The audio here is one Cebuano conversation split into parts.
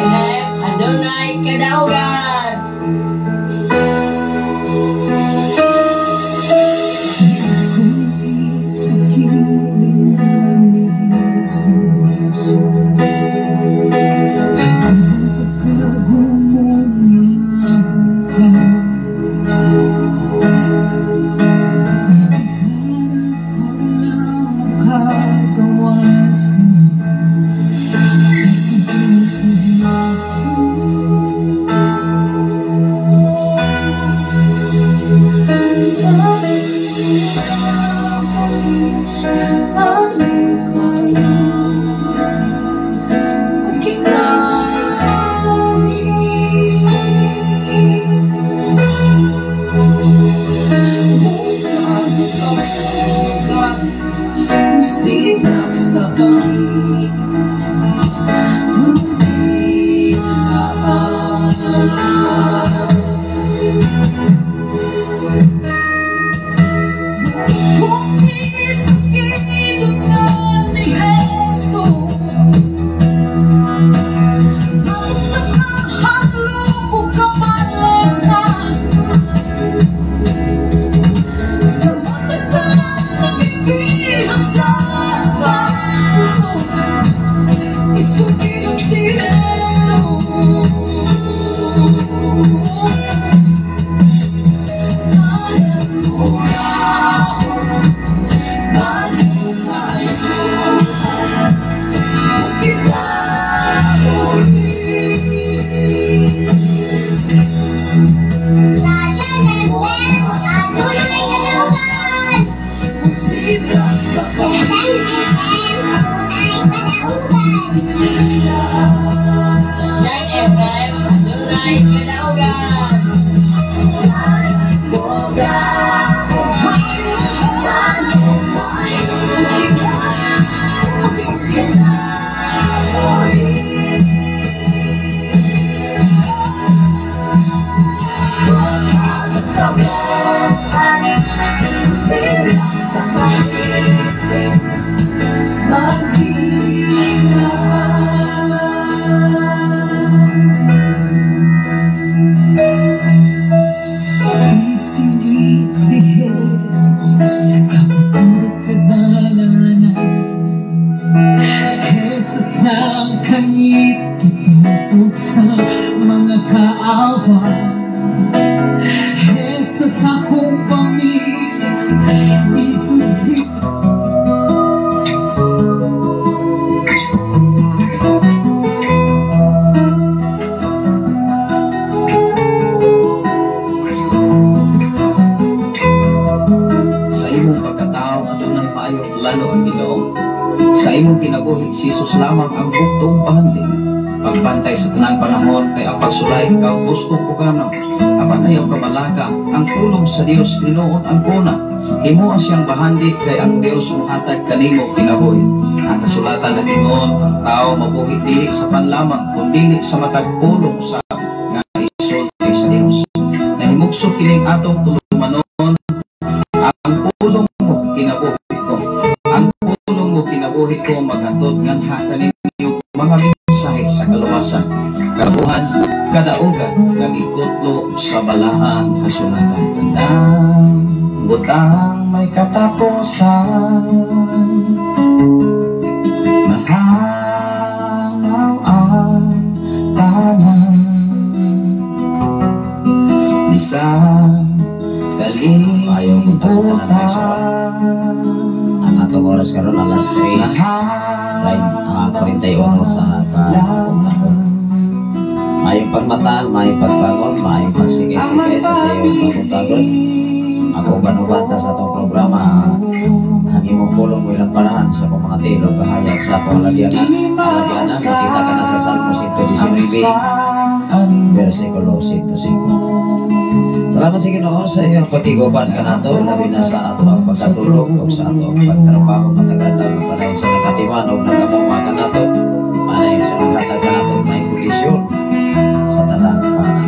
FM, adunay kadaugan. Sunshine FM, adunay kadaugan. Sa imong kinabuhi, si Jesus lamang ang buktong bahandi. Pagbantay sa tanang panahon kay ang pagsulay ikaw gusto ko kanaw. Apan ayaw kabalaka, ang pulong sa Dios hinuon ang kuna. Himoa siyang bahandi kay ang Dios muhatag kanimo kinabuhi. Ang kasulatan nagingon, ang tao mabuhi dili sa panlamang kundi sa matag pulong sa nga isulti sa Dios. Nahimugso kining atong tulumanon, ang pulong mo kinabuhi ko. Ang pulong mo kinabuhi ko maghatod nganha kaninyo mga mensahe sa kaluwasan, kabuhan, kadaugan, kag ikutlo sa balaang kasulatan. Tandang butang may katapusan, mahanaw ang tanan, bisan kalibutan. Ang atong oras karon alas 3:41 sa kapuntaon. Mayong pagmata, mayong pagbangon, mayong pagsigay-sigay sa iyong paguntagon. Ako uban-uban ta sa atong programa, ang imong pulong mo ilang panahan sa akong mga tilog kahayag sa akong alagyanan. Alagyanan, makita ka na sa Salmo 119, versikulo 105. Salamat sa Ginoo sa iyong pagtiguban kanato, labi na sa ato ang pagkatulog o sa ato ang pagtrabaho matagad ang panayon sa nagkatiman o nagamuma kanato, panayon sa naghatag kanato may kondisyon sa tanang panahon.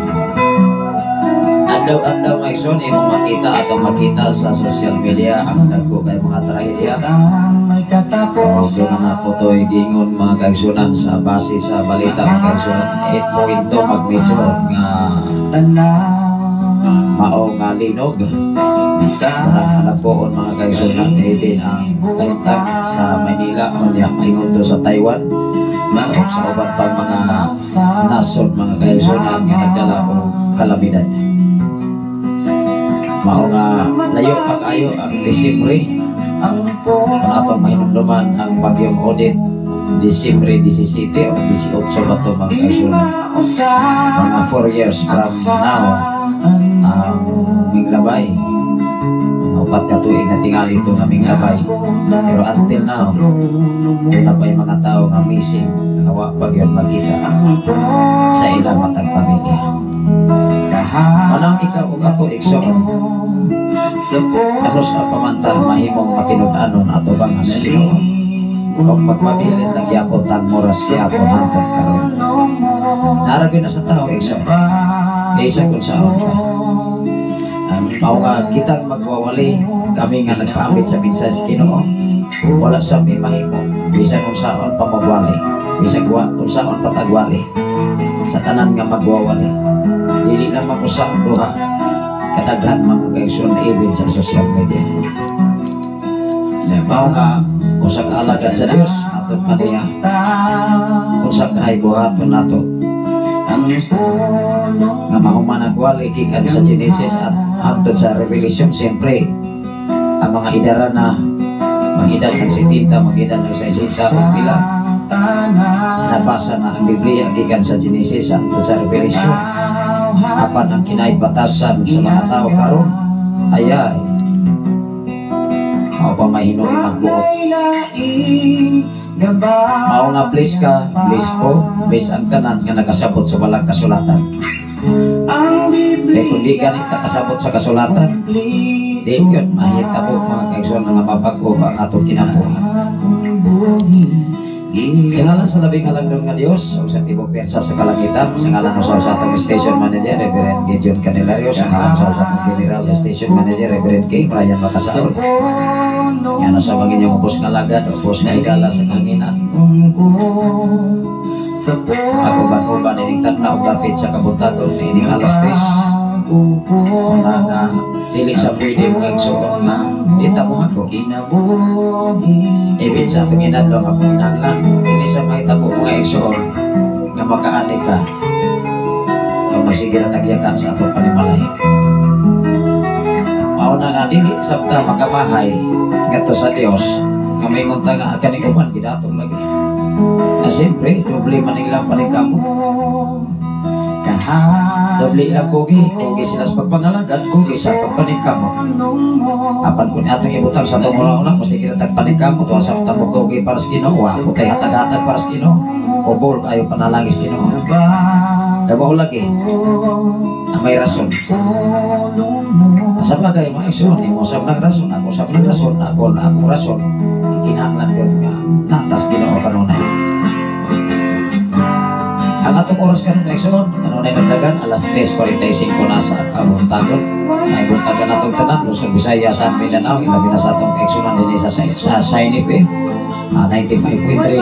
Adlaw-adlaw mga igsoon, imong makita atong makita sa social media ang dagko kay mga trahedya, Okay na na po to'y gingon, mga kaigsunan, sa base sa balita, mga kaigsunan, 8.2 magnitude nga mao nga linog. Unang hanapoon, mga kaigsunan, even ang kahimtang sa Maynila unya maingon to sa Taiwan ug sa uban pang mga nasod, mga kaigsunan, nga nagdala og kalamidad. Mao nga layo pa kaayo ang Disyembre kung atong mahinumduman ang bagyong Odette, Disyembre 17 o 18 ba ito, mga kaigsunan? Mga 4 years from now ang minglabay, mga 4 ka tuig na tingali ito nga minglabay, pero until now duna pa yung mga tao nga missing, nga wa pa gyud makita sa ilang matag pamilya. Manang ikaw ug ako, igsoon, kanus-a pa man ta mahimong matinud-anon ato bang sa Ginoo ug magpabilin na gyapon tagmoras gyapon hantod karon? Naa ra gyud na sa tao, igsoon, kaysa kung saon pa. Mao nga kitang magwawali, kami nga nagpaambit sa mensahe sa Ginoo, wala sa mi mahimo bisan kung saon pa magwali, bisan kung saon pa tagwali sa tanan nga magwawali. Dili lamang usa o duha, kadaghan, mga kaigsoon, even sa social media. Mao nga usa ka alagad sa Dios aton pa niya usa ka buhaton nato nga mahuman ang wali gikan sa Genesis at hangtod sa Revelation. Siyempre, ang mga idara na mag-edad ng 70, mag-edad ng 60 o pila, nabasa na ang Biblia gikan sa Genesis hangtod sa Revelation. Apan ang kinaibatasan sa mga tao karon ayay mao pa may hinuon magbuot. Mao nga bless ka, bless ko, bless ang tanan nga nakasabot sa walang kasulatan. Kaya kung di ka nakasabot sa kasulatan, di yun mahitabo, mga kaigsoon, nga mabag-o ang atong kinabuhi. Sa ngalan sa labing halangdon nga Dios ug sa tibok pwersa sa kalangitan, sa ngalan sa sa atong station manager, Reverend Gideon Canelario, sa ngalan sa atong general station manager, Reverend King Ryan Makasaol. Yan sa mga inyong ubos nga lagad, ubos nga higala sa kahanginan. Ako uban-uban ining tagna og dapit sa kabuntagon ining alas 3. Una nga dili sa pwede, mga igsoon, nga di ta mo ako. Ibig sa atong inadlaw nga panginahanglan, dili sa mahitabo, mga igsoon, nga makaani ka kung magsige na tagyata sa atong panimalay. Mao na nga dili sabta makamahay ngadto sa Dios nga maingon ta nga kaning uban gidatong lagi. Na siyempre, doble man ilang paningkamot. Doble ilang kugi, kugi sila sa pagpangalagad, kugi sa pagpaningkamot. Apan kung atong ibutang sa atong una-una, masige na tag paningkamot, wa sabta mo kugi para sa Ginoo, wa ko tay hatag-hatag para sa Ginoo. Kubol kayo panalangin sa Ginoo. Kaya mao lagi ang may rason. Sa bagay, mga igsoon, imo sab ng rason, ako sab ng rason, ako na akong rason, kinahanglan ko nga natas Ginoo kanunay. Ang atong oras karon, mga igsoon, kanunay nagdagan, alas 3:45 na sa kabuntagon. Ay buntagan natong tanan, Luzon, Visayas, San Mindanao, ilabi na sa atong kaigsunan dinhi sa Shine FM, 95.3.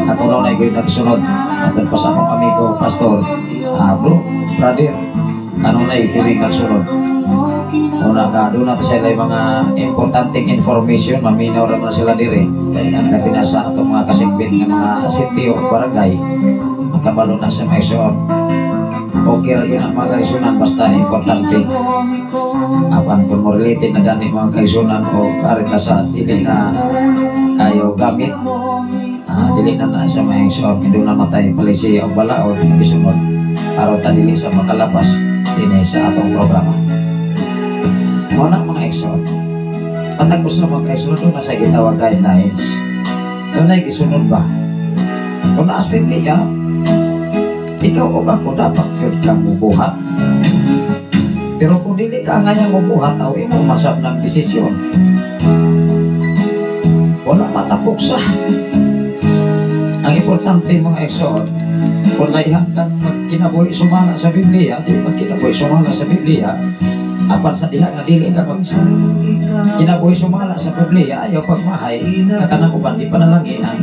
Ako na ko'y nagsunod. Atong pa sa akong amigo, Pastor, bro, brother, kanunay kini nagsunod. Una nga, doon na sila yung mga importanteng information, maminaw naman sila dire. Labi na sa atong mga kasigbit ng mga city o barangay, makabalo na sa mga igsoon. Okay ra gyud ang mga kaigsunan basta importante. Apan kung mo related na gani, mga kaigsunan, o karit na sa dili na kayo gamit, dili na na sa mga igsoon, kay doon na matay polisiya o balaod gisunod aron ta dili sa makalabas dinhi sa atong programa. Mao na, mga igsoon. Patag na, mga kaigsoon, doon na sa gitawag guidelines. Doon na gisunod ba? Kung naas Biblia, ikaw o ako dapat yun kang mubuhat. Pero kung dili ka nga niyang mubuhat, aw imo masab ng desisyon. Wala matapok sa. Ang importante, mga igsoon, kung naihan kang magkinabuhi sumala sa Biblia, di magkinabuhi sumala sa Biblia, Apan sa diha nga dili ka mag kinabuhi sumala sa Biblia, ayaw pagmahay nga kanang uban di panalanginan,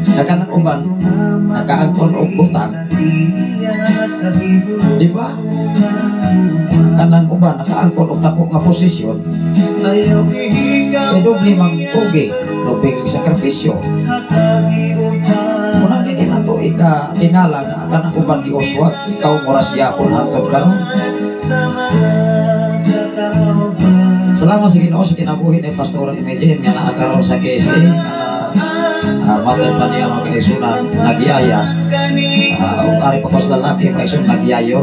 nga kanang uban nakaangkon og butang, di ba? Kanang uban nakaangkon og dako nga posisyon, kay doble mang pugi, doble sakripisyo. Muna dili nato ika tinala nga kanang uban giuswag, ikaw moras gyapon hangtod karon. Salamat sa Ginoo sa kinabuhi ni Pastor Imagine nga naa karon sa KSA nga matod pa niya, mga kaigsunan, nagyaya ug ari pa ko sa lalaki, mga kaigsunan, nagyayo,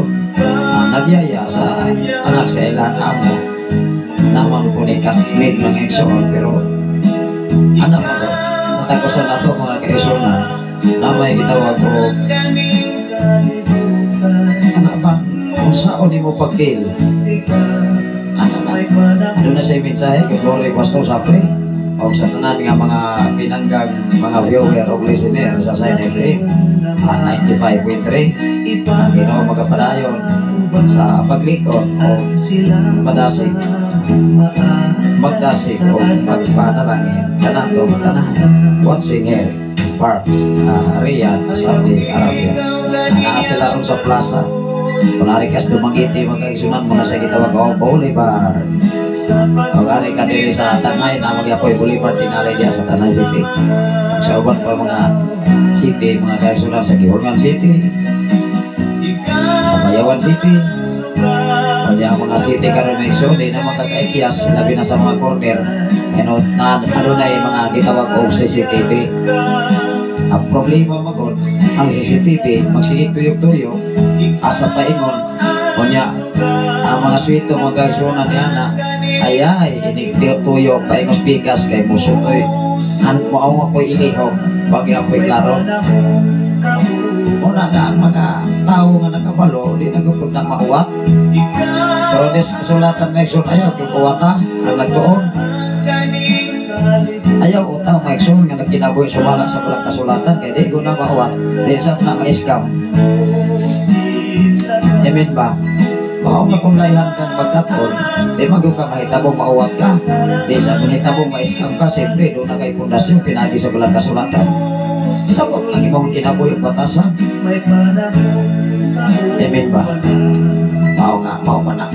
nagyaya sa anak sa ilang amo naman po ni Katmid, mga kaigsunan. Pero anak mo ko matakosan nato, mga kaigsunan, na may gitawag og anak ba kung saon nimo pagdil anak na. Doon na sa mensahe. Good morning, Pastor Sapre, o sa tanan nga mga pinanggang mga viewer o listener sa Sign FM 95.3. Ang Ginoo magapadayon sa paglikod o padasig, magdasig o magpanalangin kanatong tanan watching here Park Riyadh, Saudi Arabia. Naa sila ron sa plaza. Kunwari kas Dumaguete, mga kaigsunan mo na sa gitawag o Boulevard. O gani ka diri sa Tanay na magyapoy Boulevard tingali diya sa Tanay City. Sa uban pa mga city, mga kaigsunan, sa Guihulngan City, sa Bayawan City. O diya ang mga city karon may igsoon, di na makakaipyas, labi na sa mga corner. Ano, na, ano na yung mga gitawag og CCTV. Ang problema magod, ang CCTV, magsigig tuyok-tuyok, asa paingon, kunya, ang mga swito mga kaigsunan niya na, ay ay, inig tuyok, paingos pikas, kay musutoy, an mo ako'y ilihok, bagi ako'y klaro. Una nga ang mga tao nga nakabalo, di nagupod na mauwat. Pero des kasulatan may igsoon, ayaw, kay kuwata, ang nagtuon. Ayaw utaw mga igsoon nga nagkinabuhi sumala sa balang kasulatan, kay di ko na mauwat, di sa na ma-scam. Amen ba? Mao nga kung layhan kang pagkaton, di magyo ka mahitabo mauwat ka. Di sa mahitabo ma-scam ka, siyempre doon na kay pundasyon, pinagi sa balang kasulatan. Sabot ang imong kinabuhi ug batasan. Amen ba? Mao nga, mao man na.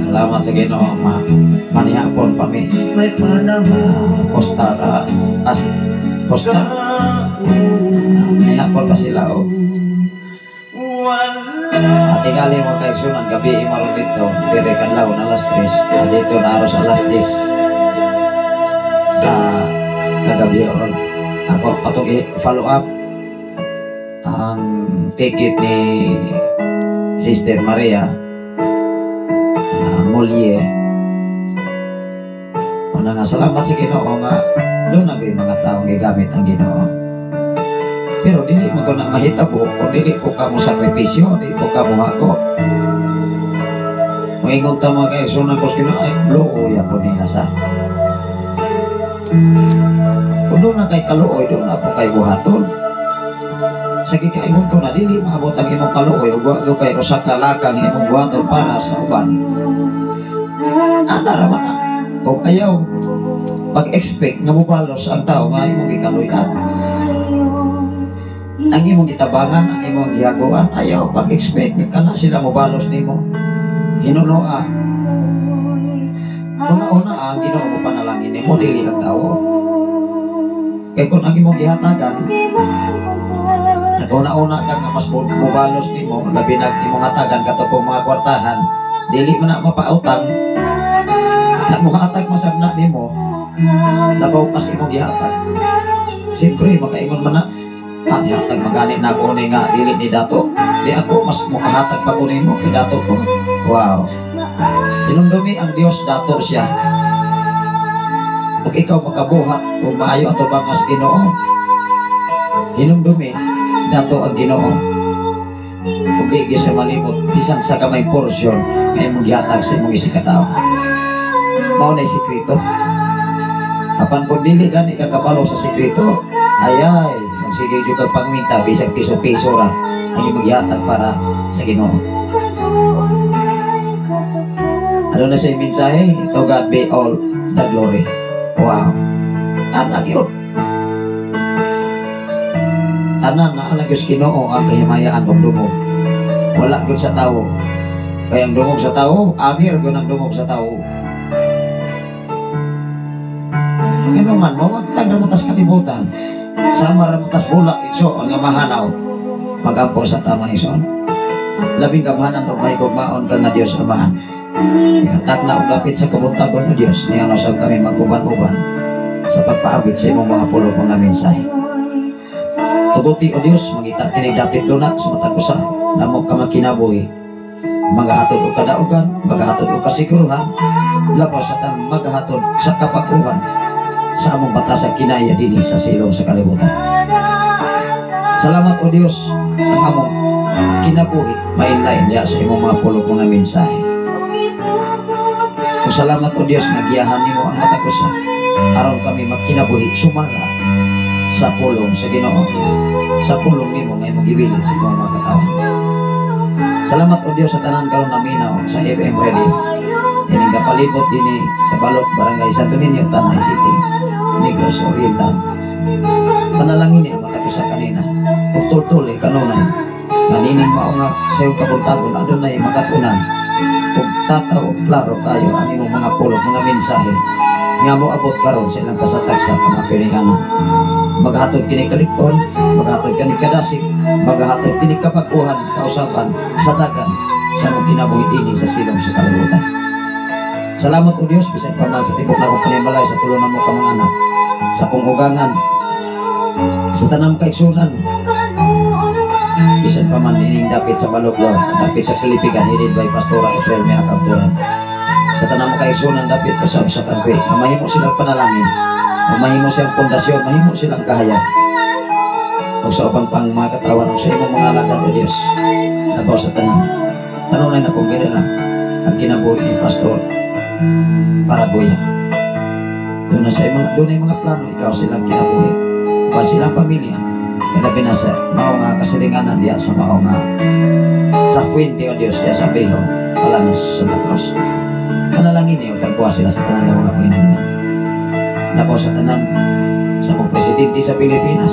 Salamat sa Ginoo, ma manihapon pa mi. Costa as Costa. Manihapon pa sila o. At tingali mo kaigsunan, gabi imaron dito, dire kadlaw na alas 3, dito na aros alas 10 sa kagabi oron. Ako patong i-follow up ang ticket ni Sister Maria Molye. Una nga salamat sa Ginoo nga doon na mga taong gigamit ang Ginoo. Pero dili mo ko na mahitabo kung dili ko ka mo sakripisyo, dili ko ka mo hako. Moingon ta mga kaigsunan ko sa Ginoo, ay luoy ako nila sa. Kung doon na kay kaluoy, doon na po kay buhaton. Sa gikaingon ko na dili maabot ang imong kaluoy ug wa kay usa ka lakang imong buhaton para sa uban. Ana ra man na. Kung ayaw pag-expect nga mobalos ang tao nga imong gikaluy-an. Ang imong gitabangan, ang imong gihaguan, ayaw pag-expect nga kana sila mobalos nimo. Hinunoa. Una-una ang Ginoo mo panalangin nimo, dili ang tao. Kay kung ang imong gihatagan, naguna-una ka nga mas mobalos nimo, labi na imong hatagan kato pong mga kwartahan, dili mo na mapautang, na mohatag masabna nimo, labaw pas imong gihatag. Siyempre, makaingon man na, ah, gihatag magani na ako ni nga dili ni dato. Di ako mas makahatag pa ko nimo kay dato ko. Wow. Hinumdumi ang Dios, dato siya. Ug ikaw makabuhat kung maayo ato bangas Ginoo. Hinumdumi dato ang Ginoo. Ug di gyud siya malimot bisan sa gamay porsyon nga imong gihatag sa imong isigkatawo. Mao na sikreto. Apan kung dili gani ka kabalo sa sikreto, ayay, Sige jud kag pangminta, bisag piso-piso ra ang imong gihatag para sa Ginoo. Ano na sa mensahe? To God be all the glory. Wow. Anak yun. Tanan na alang Diyos Ginoo ang kahimayaan og dungog. Wala gyud sa tawo. Kaya ang dungog sa tawo, amir gyud ang dungog sa tawo. Ngano man, mawagtang ra mo tas kalibutan. Sama ra mo tas bulak, igsoon, nga mahanaw. Magampo sa tama, igsoon. Labing gamhanan og may gugmaon ka nga Dios Amahan. Ihatag na og dapit sa kabuntagon, o Dios, niya usab kami mag-uban-uban sa pagpaawit sa imong mga pulong, mga mensahe. Tuguti, o Dios, mangita kini dapit luna sa matag usa namo ka makinabuhi. Magahatod og kadaugan, magahatod og kasiguruhan, labaw sa tanan magahatod sa kapakuhan sa among batasag kinaya dinhi sa silong sa kalibutan. Salamat, O Dios, ang among kinabuhi mainlain diha sa imong mga pulong, mga mensahe. O salamat, O Dios, nga giyahan nimo ang matag usa aron kami magkinabuhi sumala sa pulong sa Ginoo, sa pulong nimo nga imong gibilin sa imong mga katawhan. Salamat, O Dios, sa tanan karon naminaw sa FM Radio. Ining kapalibot dinhi sa Balok, Barangay Santo Niño, Tanay City, Negros Oriental. Panalangin ang matag usa kanina. Ug tultuli kanunay. Kanining mao nga sa iyong kabuntagon adunay makatunan ug tataw klaro kayo ang imong mga pulong, mga mensahe nga moabot karon sa ilang kasatag sa kamapirihanan. Maghatod kini kalikon, maghatod kini kadasig, maghatod kini kapaguhan, kausaban sa dagan sa among kinabuhi dinhi sa silong sa kalibutan. Salamat, O Dios, bisan pa man sa tibok na akong panimalay, sa tulo namo ka mga anak, sa akong ugangan, sa tanang kaigsunan, bisan pa man ining dapit sa Baloglaw, dapit sa Pilipigan, headed by Pastora April Mea Kapturan. Sa tanang mga kaigsunan dapit ko sa usa ka nga mahimo silang panalangin, nga mahimo silang pundasyon, mahimo silang kahayag. Ug sa uban pang mga katawan ug sa imong mga alagad, O Dios, labaw sa tanan. Kanunay na kong gidala ang kinabuhi ni Pastor Paragoya. Doon na sa imong doon ay mga plano ikaw silang kinabuhi. Uban silang pamilya. Kaya na sa mao nga kasilinganan diya sa mao nga sa Fuente, O Dios, diya sa Beho, Palanas, Santa Cruz. Panalangin niyo, tagbuwa sila sa tanan nga mga Panginoon. Labaw sa tanan sa mga presidente sa Pilipinas,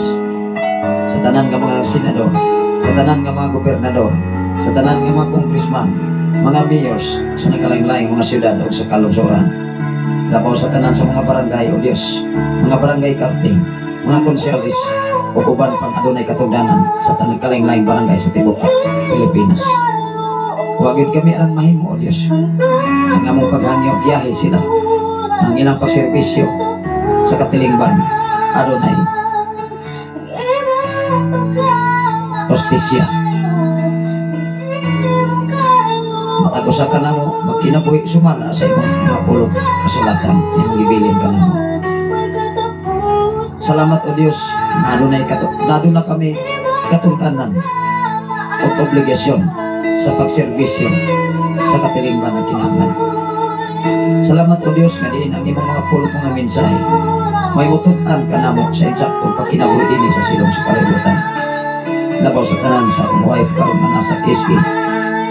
sa tanan nga mga senador, sa tanan nga mga gobernador, sa tanan nga mga congressman, mga mayors sa nagkalaing-laing mga syudad o sa kalungsuran. Labaw sa tanan sa mga barangay, O Dios, mga barangay captain, mga konsehalis, o uban pang adunay katugdanan sa tanang kalaing-laing barangay sa tibuok Pilipinas. Wa gyud kami ang mahimo, O Dios. Ang among paghangyo, biyahe sila. Ang ilang pagserbisyo sa katilingban, adunay hostisya. Matag usa ka namo magkinabuhi sumala sa imong mga pulong kasulatan, imong gibilin ka namo. Salamat, O Dios, adunay kato, aduna kami katungdanan o obligasyon sa pagserbisyo sa katilingban ng kinahanglan. Salamat, O Dios, nga diin ang imong mga pulong, mga mensahe may mututan ka namo sa insaktong pagkinabuhi dinhi sa silong sa kalibutan. Labaw sa tanan sa akong wife karon nga nasa SK,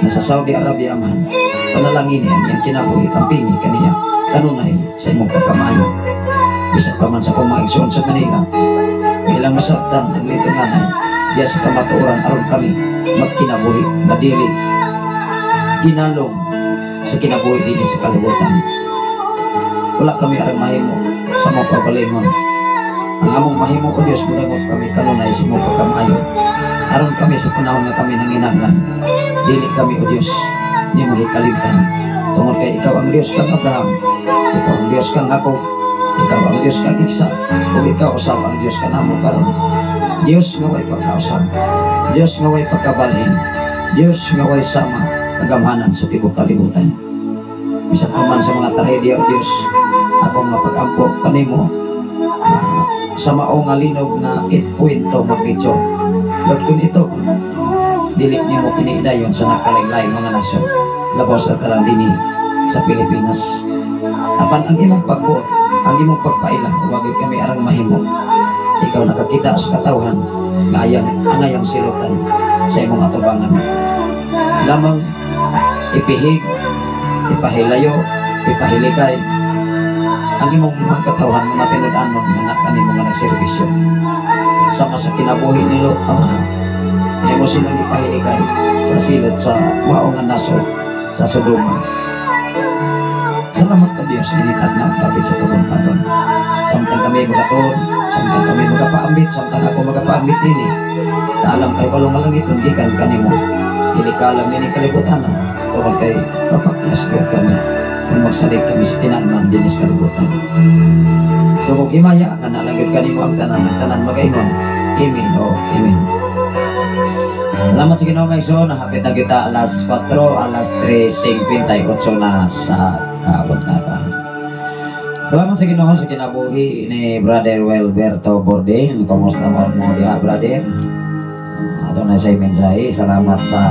nasa Saudi Arabia man, panalangin ang iyang kinabuhi, kampingi kaniya kanunay sa imong pagkamayo. Bisan pa man sa akong mga igsoon sa Manila, kailang masabtan ang litunganay diya sa kamatuoran aron kami magkinabuhi na dili ginalong sa kinabuhi dinhi sa kalibutan. Wala kami arang mahimo sa mga pagalingon. Ang among mahimo, O Dios, mudamot kami kanunay sa imong pagkamayo. Aron kami sa panahon nga kami nanginahanglan, dili kami, O Dios, nimo hikalimtan. Tungod kay ikaw ang Dios kang Abraham, ikaw ang Dios kang Jacob, ikaw ang Dios kang Isaac, ug ikaw usab ang Dios kanamo karon. Dios nga way pagkausab, Dios nga way pagkabalhin, Dios nga way sama kagamhanan sa tibuok kalibutan. Bisan pa man sa mga trahedya, O Dios, akong nga pag-ampo kanimo sa mao nga linog nga 8.2 magnitude. Lord, kung ito, dili nimo kiniidayon sa nakalain-laing mga nasyon, labaw sa tanan dinhi sa Pilipinas. Apan ang imong pagbuot, ang imong pagpaila, wa gyud kami arang mahimo. Ikaw nakakita sa katawhan nga ayang angayang silutan sa imong atubangan. Lamang ipihig, ipahilayo, ipahilikay ang imong mga katawhan nga matinud-anon nga anak kanimo nga nagserbisyo. Sama sa kinabuhi ni Lot, Amahan, imo silang ipahilikay sa silot sa mao nga nasod sa Sodoma. Salamat o Diyos, initag na dapit sa kabuntagon. Samtang kami magatuon, samtang kami magapaambit, samtang ako magapaambit nini, kaalam kay balong nga langiton gikan kanimo. Dili kaalam nini kalibutan, tungod kay mapaklas gyud kami kung magsalig kami sa tinanman dinis kalibutan. Tungod himaya, nga gyud kanimo ang tanan magaingon, "Amen o Amen." Salamat sa Ginoo, mga igsoon. Hapit na kita alas 4, alas 3:58 na sa kabuntagan. Salamat sa Ginoo sa kinabuhi ni Brother Wilberto Borde. Kumusta mo mo diha, brother? Ato na sa mensahe. Salamat sa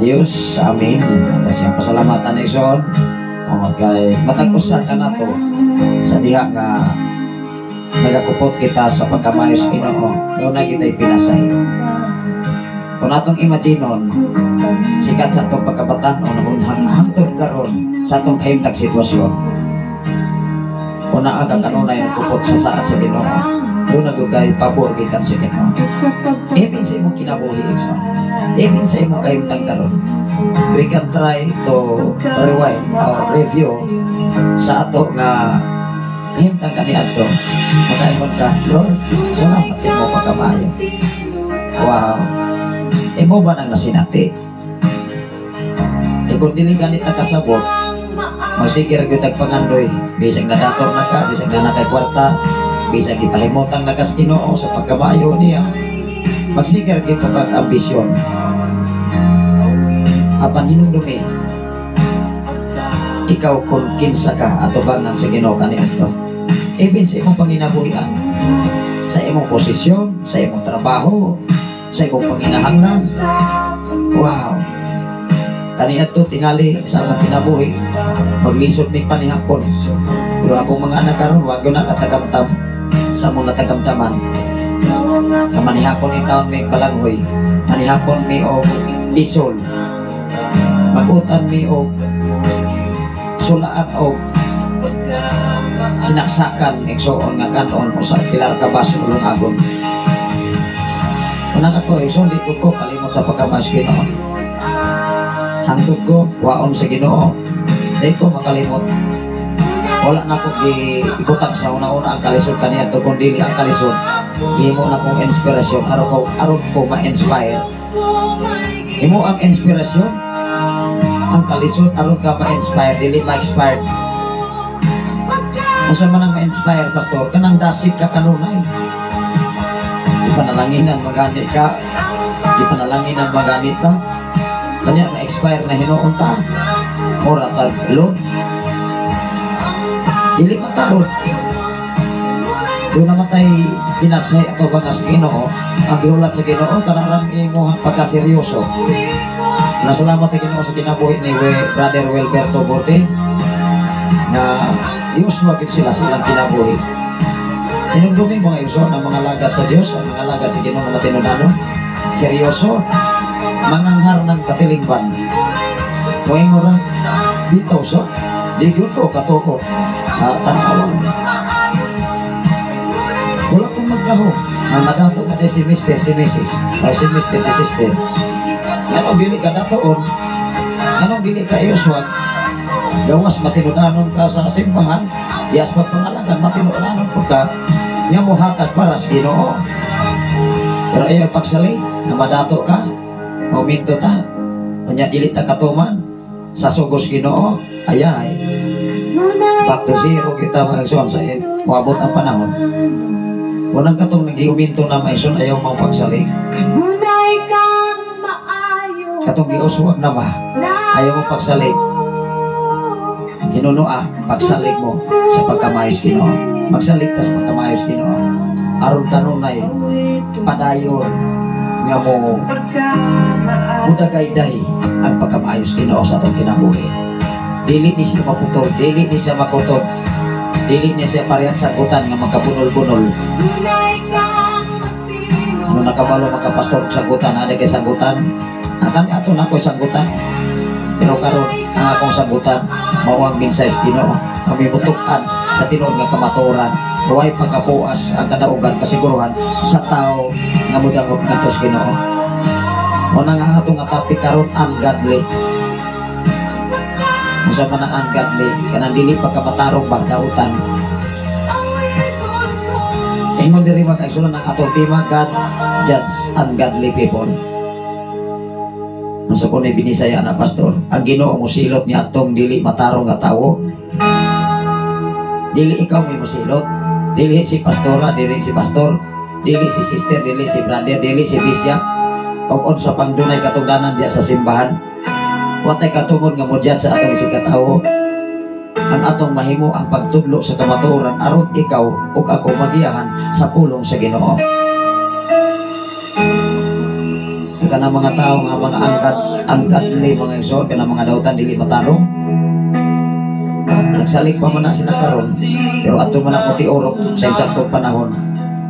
Diyos. Amen. Ato siyang pasalamatan, igsoon. Tungod kay matag usa ka nato sa diha nga nagakupot kita sa pagkamayo sa Ginoo, doon na kita'y pinasay. Kung atong imaginon, sikat sa atong pagkabatan-on hangtod karon sa atong kahimtang sitwasyon, kung naa ka kanunay nagkupot sa saad sa Ginoo, doon na kay pabor gikan sa Ginoo. Even sa imong kinabuhi, igsoon. Even sa imong kahimtang karon, we can try to rewind or review sa ato nga kahimtang kaniadto. Makaingon ka, "Lord, salamat sa imong pagkamaayo." Wow. Imo ba nang nasinati? E kung dili ganit na kasabot, magsigir gyud tag pangandoy. Bisag nadato na ka, bisag na kay kwarta, bisag gipahimutang na kas Ginoo sa pagkamaayo niya, magsigir gyud kag ambisyon. Apan hinumdumi, ikaw kung kinsa ka atubangan sa Ginoo kaniadto. Even sa imong panginabuhian, sa imong posisyon, sa imong trabaho, sa imong panginahanglan. Wow. Kaniadto tingali sa among kinabuhi, maglisod mi panihapon. Pero akong mga anak karon wa gyud na katagamtam sa among natagamtaman. Nga manihapon in taon may balanghoy, manihapon mi og isol. Magutan mi og sulaan og sinaksakan, igsoon, nga kanon o sa pilar ka baso ulong agon. Unang ako, igsoon, di ko ko kalimot sa pagkamas Ginoo. Hangtod ko waon sa Ginoo, di ko makalimot. Wala na ko giibutang sa una-una ang kalisod kaniadto, kung dili ang kalisod himo na kong inspirasyon aron ko ma-inspire. Himo ang inspirasyon ang kalisod aron ka ma-inspire, dili ma-expired. Unsa man ang ma-inspire, pastor? Kanang dasig ka kanunay, ipanalanginan magani ka, ipanalanginan magani ta. Kanya ma-expire na hinuon ta, mura tag Lord, dili man ta Lord. Doon naman tayo pinasay ato ba sa Ginoo. Ang gihulat sa Ginoo kanang imo pagkaseryoso. Nasalamat sa Ginoo sa kinabuhi ni Brother Wilberto Borde na Diyos wagid sila silang kinabuhi. Hinumdumi, mga igsoon, ang mga lagad sa Diyos, ang mga lagad sa Ginoo nga matinud-anon, seryoso, manganghar ng katilingban. Muingon ra, bitaw so, di gyud ko katuo. Tanawa. Wala kong magdahom. Ang madato na si Mr. si Mrs. O si Mr. si Sister. Anong dili ka datoon? Anong dili ka iuswag? Gawas matinud-anon ka sa simbahan, yas pagpangalagan, matinud-anon po ka, nga mohatag para sa Ginoo. Pero ayaw pagsali, nga madato ka, mominto ta, kanya dili ta katuman, sa sugos Ginoo, ayay, back to zero kita, mga igsoon, sa moabot ang panahon. Unang katong nagiuminto na, mga igsoon, ayaw mong pagsalig. Katong giuswag na ba, ayaw mo pagsalig. Hinunoa, pagsalig mo sa pagkamayos Ginoo. Magsalig ta sa pagkamayos Ginoo. Aron kanunay padayon nga mo mudagayday ang pagkamayos Ginoo sa atong kinabuhi. Dili ni siya maputol, dili ni siya makutol. Dili niya siya parehang sagutan nga magkabunol-bunol. Ano nakabalo magkapastor sagutan, ada kay sagutan. Akan ato na ako'y sagutan. Pero karon ang akong sagutan mao ang mensahe sa Ginoo. Kami mutukan sa tinuod nga kamatuoran. Way pagkapuas ang kadaugan kasiguruhan sa tao nga mudangop ngadto sa Ginoo. Mao na nga ang atong nga topic karon, ungodly. Unsa man ang ungodly? Kanang dili pagkamatarong ba, dautan. Ingon diri, mga kaigsuonan, ang atong tema, "God judge ungodly people." Unsa po ni binisaya na, pastor? Ang Ginoo mosilot ni atong dili matarong nga tawo. Dili ikaw may mosilot. Dili si pastora, dili si pastor, dili si sister, dili si brother, dili si bishop. Og unsa pang dunay katungdanan diya sa simbahan. Watay katungod nga mo-judge sa atong isig katawo. Ang atong mahimo ang pagtudlo sa kamatuoran aron ikaw ug ako magiyahan sa pulong sa Ginoo. Kanang mga tao nga mga angkat ungodly, mga igsoon, kanang mga dautan, dili matarong. Nagsalig pa man na sila karon, pero ato man ako tiurok sa insaktong panahon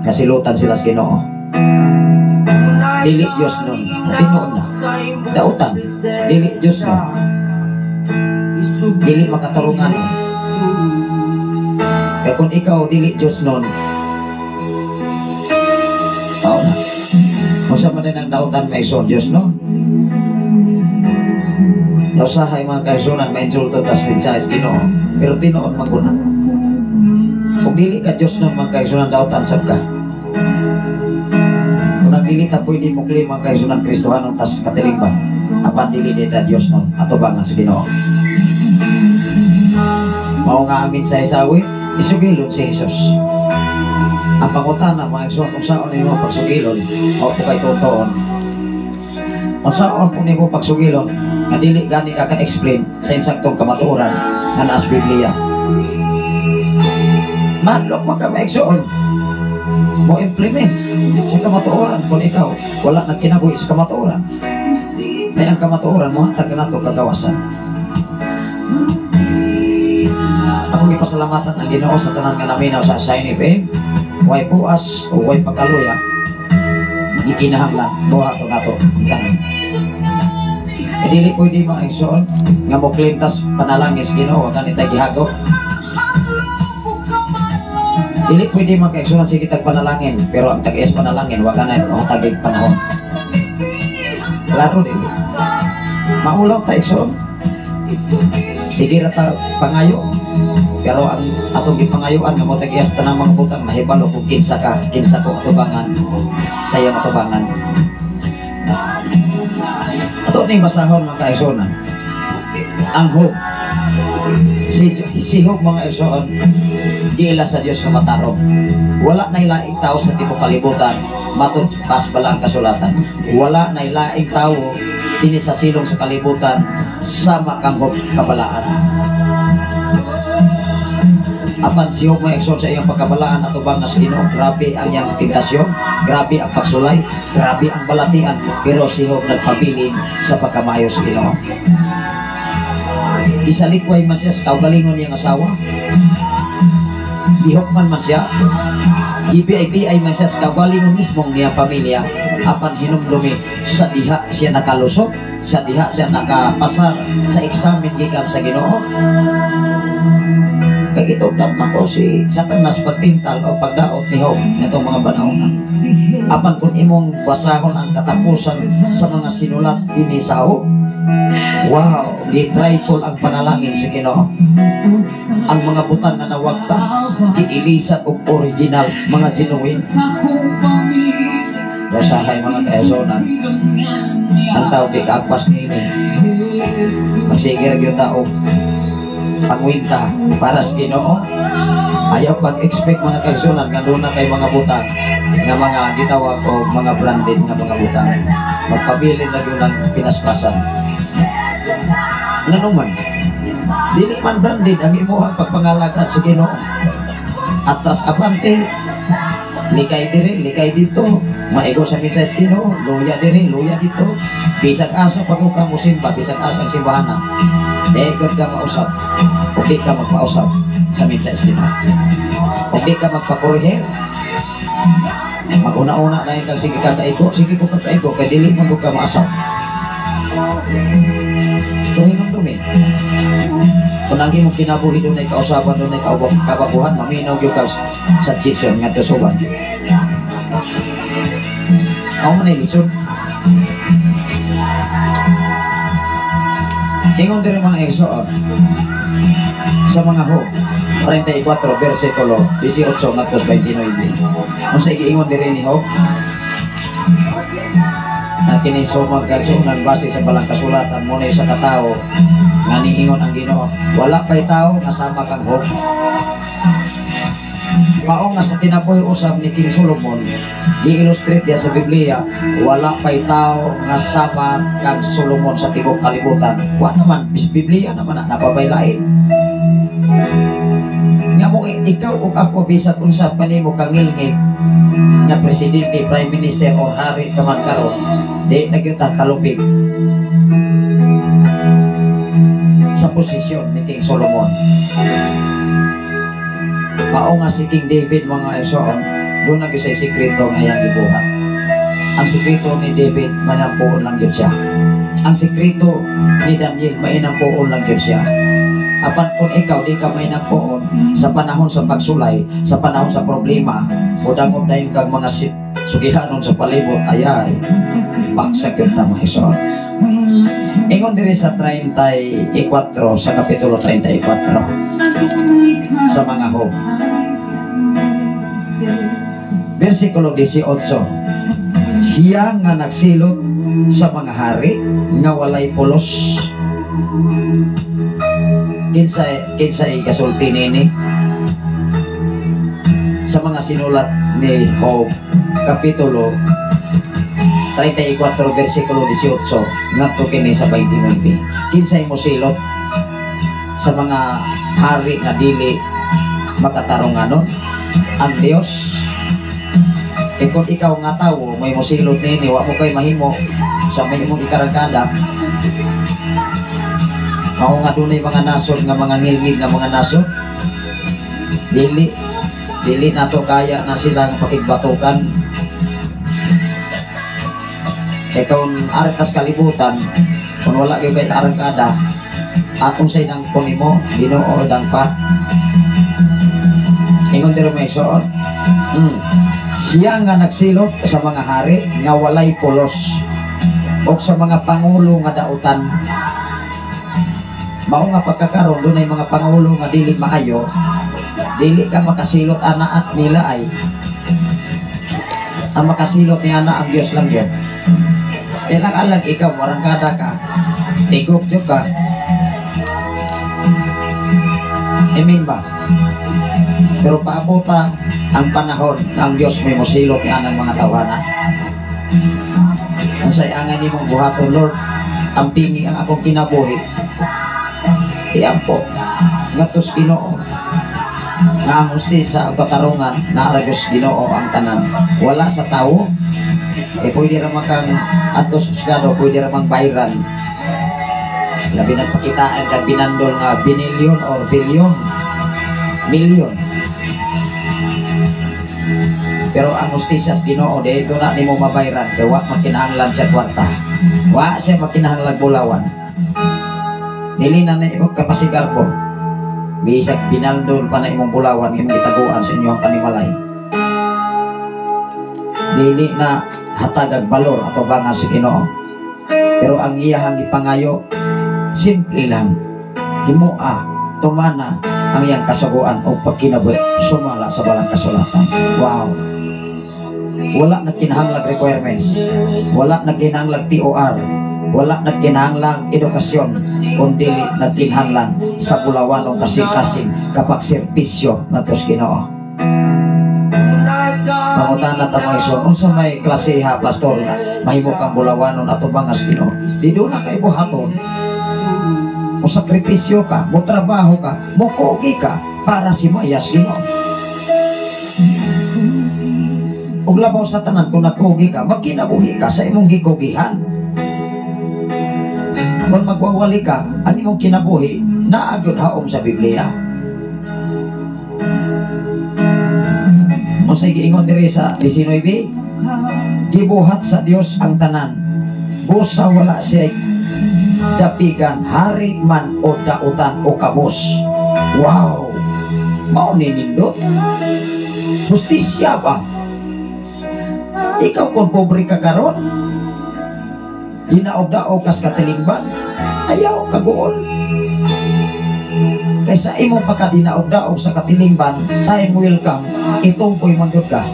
kasilutan sila sa Ginoo. Dili Dios nun, tinuod na. Dautan, dili Dios nun. Dili makatarungan. Kaya kung ikaw dili Dios nun, tao na. Unsa man din ang dautan may igsoon, Dios no? Usahay, mga kaigsuonan, mainsulto tas mensahe sa Ginoo, pero tinuod man guna. Kung dili ka Dios nun, mga kaigsuonan, dautan sab ka. Kung nagdili ta pwede mo claim, mga kaigsuonan, Kristohanon tas katilimban. Apan dili di ta Dios nun, atubangan sa Ginoo. Mao nga amin sa isawi, isugilon si Jesus. Ang pangutana, mga igsoon, kung saan nimo pagsugilon, o po kay tutoon. Kung saan po nimo pagsugilon, nga dili gani ka ka-explain sa insaktong kamatuoran nga naa sa Biblia. Madlok man ka, mga igsoon. Mo implement sa kamatuoran kung ikaw wala nang kinabuhi sa kamatuoran. Kaya ang kamatuoran mo hatag nato kagawasan. Akong ipasalamatan ang Ginoo sa tanan nga naminaw sa Shine FM. Way puas o way pagkaluya. Gikinahanglan buhaton nato ang tanan. E dili pwede, mga igsoon, nga mo claim tas panalangin sa Ginoo gani tay gihago. Dili pwede, mga kaigsuonan, sige tag panalangin pero ang tag-is panalangin wa ganay o tagig panahon. Klaro dili. Maulaw ta, igsoon. Sige ra ta pangayo. Pero ang atong gipangayuan nga mo tag-iyas tanang mga butang nahibalo kung kinsa ka, kinsa ko atubangan sa iyong atubangan. Ato ning basahon, mga kaigsuonan. Ang Job. Si Job, mga igsoon, giila sa Dios nga matarong. Wala na laing tao sa tibuok kalibutan matud pas bala ang kasulatan. Wala na laing tao dinhi sa silong sa kalibutan sama kang Job kabalaan. Apan si Job, mga igsoon, sa iyang pagkabalaan atubang sa Ginoo, grabe ang iyang tentasyon, grabe ang pagsulay, grabe ang balatian, pero si Job nagpabilin sa pagkamaayo sa Ginoo. Isalikway man siya sa kaugalingon niyang asawa. Gihukman man siya. Gibi-ay man siya sa kaugalingon mismong niyang pamilya. Apan hinumdumi sa diha siya nakalusot, sa diha siya nakapasar sa examen gikan sa Ginoo. Kay gitugdan man to si Satanas pagtintal o pagdaot ni Job nitong mga panahon na. Apan kung imong basahon ang katapusan sa mga sinulat dinhi sa Job, wow, gi-triple ang panalangin sa Ginoo. Ang mga butang nga nawagta, giilisan og original, mga genuine. Usahay, mga kaigsuonan, ang tao di kaagpas niini. Magsige ra gyud ta og pangwinta para sa Ginoo. Ayaw pag-expect, mga kaigsuonan, nga doon na kay mga butang nga mga gitawag o mga branded nga mga butang. Magpabilin na gyud ang pinaspasan. Ngano man, dili man branded ang imuhang pagpangalagad sa Ginoo. Atras abante, likay diri, likay dito, maigo sa mensahe sa Ginoo, luya diri, luya dito. Bisag asa pag ka musimba, bisag asang simbahan na. Di ka mausap o di ka magpausap sa mensahe sa Ginoo. O di ka magpakorehir. Mag-una-una na yung kag sige ka kaigo, sige ko ka kaigo, kay dili man ka maasap. Pero hinumdumi. Kung ang imong kinabuhi doon ay kausaban, doon ay kababuhan, maminaw gyud ka sa suggestion nga tusuban. Ako man ay lisod. Ingon diri mga igsoon sa mga Job 34 versikulo 18 ngadto 29. Unsa giingon diri ni Job? Na kini sumag kagsunan base sa balang kasulatan mo na sa katao nga niingon ang Ginoo, wala pay tao nga sama kang Job. Mao nga sa kinabuhi usab ni King Solomon, gi-illustrate diya sa Biblia, wala pay tao nga sama kang Solomon sa tibuok kalibutan. Wa naman, Biblia naman na napabaylain. Nga mo ikaw ug ako bisan unsa pa nimo kangilngig nga presidente, prime minister o hari ka man karon, di na gyud ta kalupig sa posisyon ni King Solomon. Mao nga si King David mga igsoon, doon na gyud say sikreto nga iyang gibuhat. Ang sikreto ni David, manampuon lang gyud siya. Ang sikreto ni Daniel, mainampuon lang gyud siya. Apan kung ikaw di ka mainampuon sa panahon sa pagsulay, sa panahon sa problema, mudangop dayon kag mga sugihanon sa palibot, ayay, bagsak gyud ta mga igsoon. Ingon diri sa 34, sa kapitulo 34 sa mga Job, versikulo 18, siya nga nagsilot sa mga hari nga walay pulos. Kinsay kasulti nini sa mga sinulat ni Job, kapitulo 34 versikulo 18 ngadto kini sa 29. Kinsay mosilot sa mga hari nga dili makatarunganon? Ang Dios. E kung ikaw nga tawo may mosilot nini, wa mo kay mahimo sa may imong ikarangkada. Mao nga dunay mga nasod nga mga ngilngig nga mga nasod, dili nato kaya na silang pakigbatukan. E kung arkas kalibutan, kung wala gyud kay arangkada, akong say nang punimo, Ginoo dang pa. Ingon diri may suot. Siya nga nagsilot sa mga hari nga walay pulos o sa mga pangulo nga dautan. Mao nga pagkakaron dunay mga pangulo nga dili maayo, dili ka makasilot ana at nila ay ang makasilot ni ana ang Dios lang yun. Ilang alang ikaw warangkada ka, tigok jud ka. Amen ba? Pero paabota ang panahon na ang Dios may mosilot ni anang mga tawhana. Unsay angay nimong buhaton, Lord? Ang pingi ang akong kinabuhi. Iampo ngatos Ginoo nga ang hustisa o katarungan naaragos Ginoo ang tanan, wala sa tawo. Eh pwede ra man kang atos husgado, pwede ra mang bayran. Labi nagpakitaan kag binandol nga binilyon or bilyon, milyon. Pero ang hustisya sa Ginoo di na nimo mabayran kay wa makinahanglan sa kwarta, wa siya makinahanglan bulawan. Dili na na imong kapasigarbo. Bisag binaldol pa na imong bulawan imong gitaguan sa inyong panimalay. Dili na hatag ag balor ato bangan sa Ginoo. Pero ang iyahang gipangayo simple lang. Himoa, tumana ang iyang kasuguan o pagkinabuhi sumala sa balang kasulatan. Wow. Wala na kinahanglag requirements. Wala na kinahanglag TOR. Wala na kinahanglang edukasyon, kundi nagkinahanglan sa bulawanong kasing-kasing kapag servisyo ngadto sa Ginoo. Pangutana ta mga igsoon, unsa may klaseha pastor nga mahimo kang bulawanon ato bangas Ginoo? Di do na kay buhaton. Mo sakripisyo ka, mo trabaho ka, mo kugi ka para si mayas Ginoo. Ug labaw sa tanan kung nagkugi ka, magkinabuhi ka sa imong gikugihan. Kung magwawali ka, ang imong kinabuhi, naa gyud haom sa Biblia. Unsay giingon diri sa 19, gibuhat sa Dios ang tanan. Busa wala siya dapigan, hari man o dautan o kabos. Wow! Mao ni nindot. Hustisya ba? Ikaw kung pobre ka karon, ginaog-daog kas katilingban, ayaw kaguol. Kaysa imong pagkadinaog-daog sa katilingban, time will come, itungkoy man gyud ka.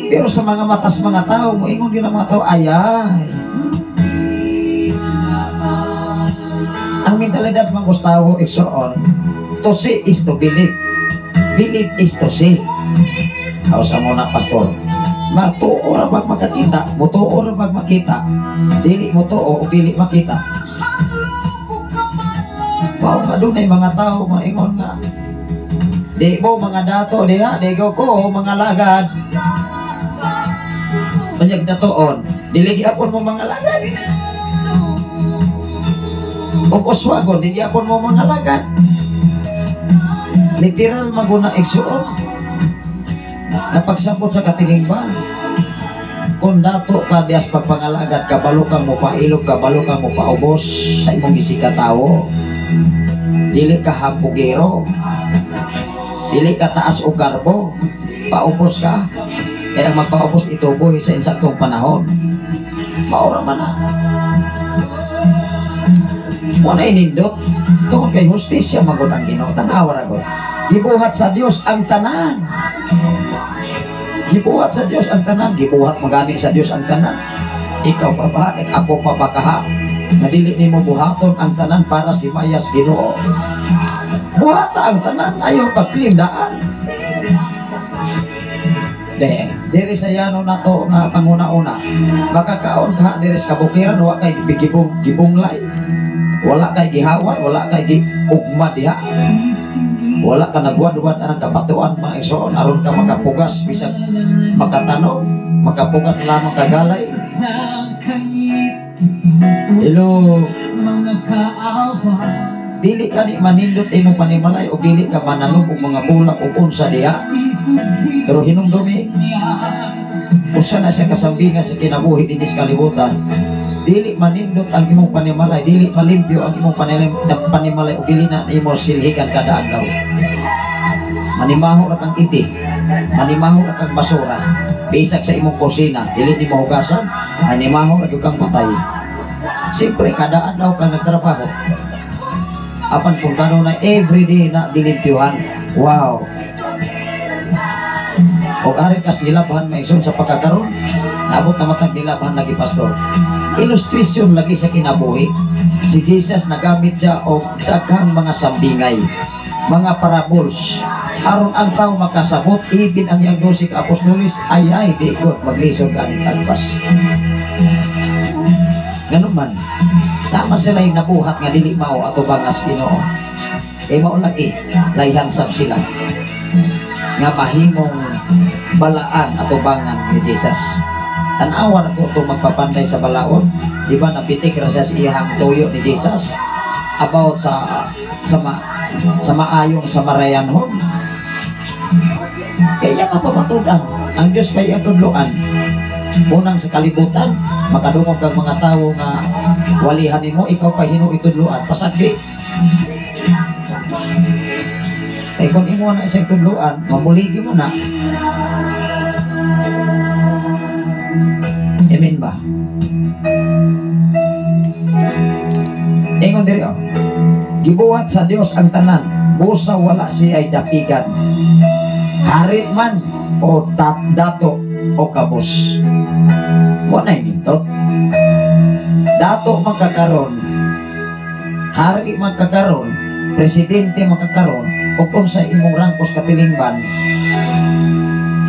Pero sa mga matas mga tao, moingon gyud ang mga tao, ayay. Ang mentalidad mga Gustavo igsoon, to see is to believe. Believe is to see. Hausa mo na, pastor. Matuo ra bag makakita, mutuo ra bag makita. Dili mutuo o dili makita. Mao nga dunay mga tao maingon nga di mo mga dato diha, di ko ko mga lagad. Manyag datoon, dili gyapon mo mga lagad. Og uswagon, di gyapon mo mga lagad. Literal maguna igsuon. Napagsabot sa katilingban. Kung dato ka dias pagpangalagad, kabalo kang mopailog, kabalo kang mopaubos sa imong gisikatawo. Dili ka hampugero, dili ka taas o garbo, paubos ka. Kaya magpaubos ituboy sa insaktong panahon. Maura man na. Muna inindot, tungod kay hustisya magod ang Ginoo. Tanawa ra gud. Gibuhat sa Dios ang tanan. Gibuhat sa Dios ang tanan, gibuhat magani sa Dios ang tanan. Ikaw pa ba, ako pa ba kaha? Nadili nimo buhaton ang tanan para si Mayas Ginoo. Buhata ang tanan, ayaw pagklimdaan. De, diri sa yano nato nga panguna-una. Makakaon ka diri sa kabukiran, wa kay gibong gibunglay. Wala kay gihawan, wala kay giugma diha. Wala ka nagwadwad anang kapatuan mga igsoon aron ka makapugas bisag makatanom, makapugas lamang kagalay. Hello. Dili ka ni manindot imong panimalay o dili ka mananom og mga bulak o unsa diha. Pero hinumdumi, usa na siya kasambinga sa kinabuhi dinhi sa kalibutan. Dili manindot ang imong panimalay, dili malimpyo ang imong panimalay o dili na imo silhikan kada adlaw. Manimaho ra kang iti, manimaho ra kang basura, bisag sa imong kusina, dili nimo hugasan, manimaho ra gyud kang patay. Siyempre kada adlaw ka nagtrabaho. Apan kung kano na everyday na dilimpyuhan, wow. Og ari kas nilabhan maigsoon sa pagkakaron, naabot na matag nilabhan lagi pastor. Illustration lagi sa kinabuhi. Si Jesus nagamit siya og daghang mga sambingay, mga parables aron ang tao makasabot. Ibin ang iyang 12 ka apostoles, ay ay di ko maglisod ka ning tagpas. Ganun man, tama sila yung nabuhat nga dili mao ato bangas Ginoo. Kay mao lagi layhan sab sila nga mahimong balaan ato bangan ni Jesus. Tan-awa na po itong magpapanday sa balaod. Diba napitik ra siya sa iyang tuyo ni Jesus about sa maayong Samarianhon. Kaya mapamatud-an ang Diyos pa'y atudloan. Unang sa kalibutan, makadungog kang mga tawo nga walihan nimo, ikaw pa hinuitudloan, pasagdi. Kay kung imo na isang tudloan, mamuligi mo na. Amen ba? Ingon diri oh. Gibuhat sa Dios ang tanan, busa wala siya dapigan. Harit man o dato o kabos. Wala nito. Dato magkakaroon, hari magkakaroon, presidente magkakaroon, o kung sa imong rangkos katilingban,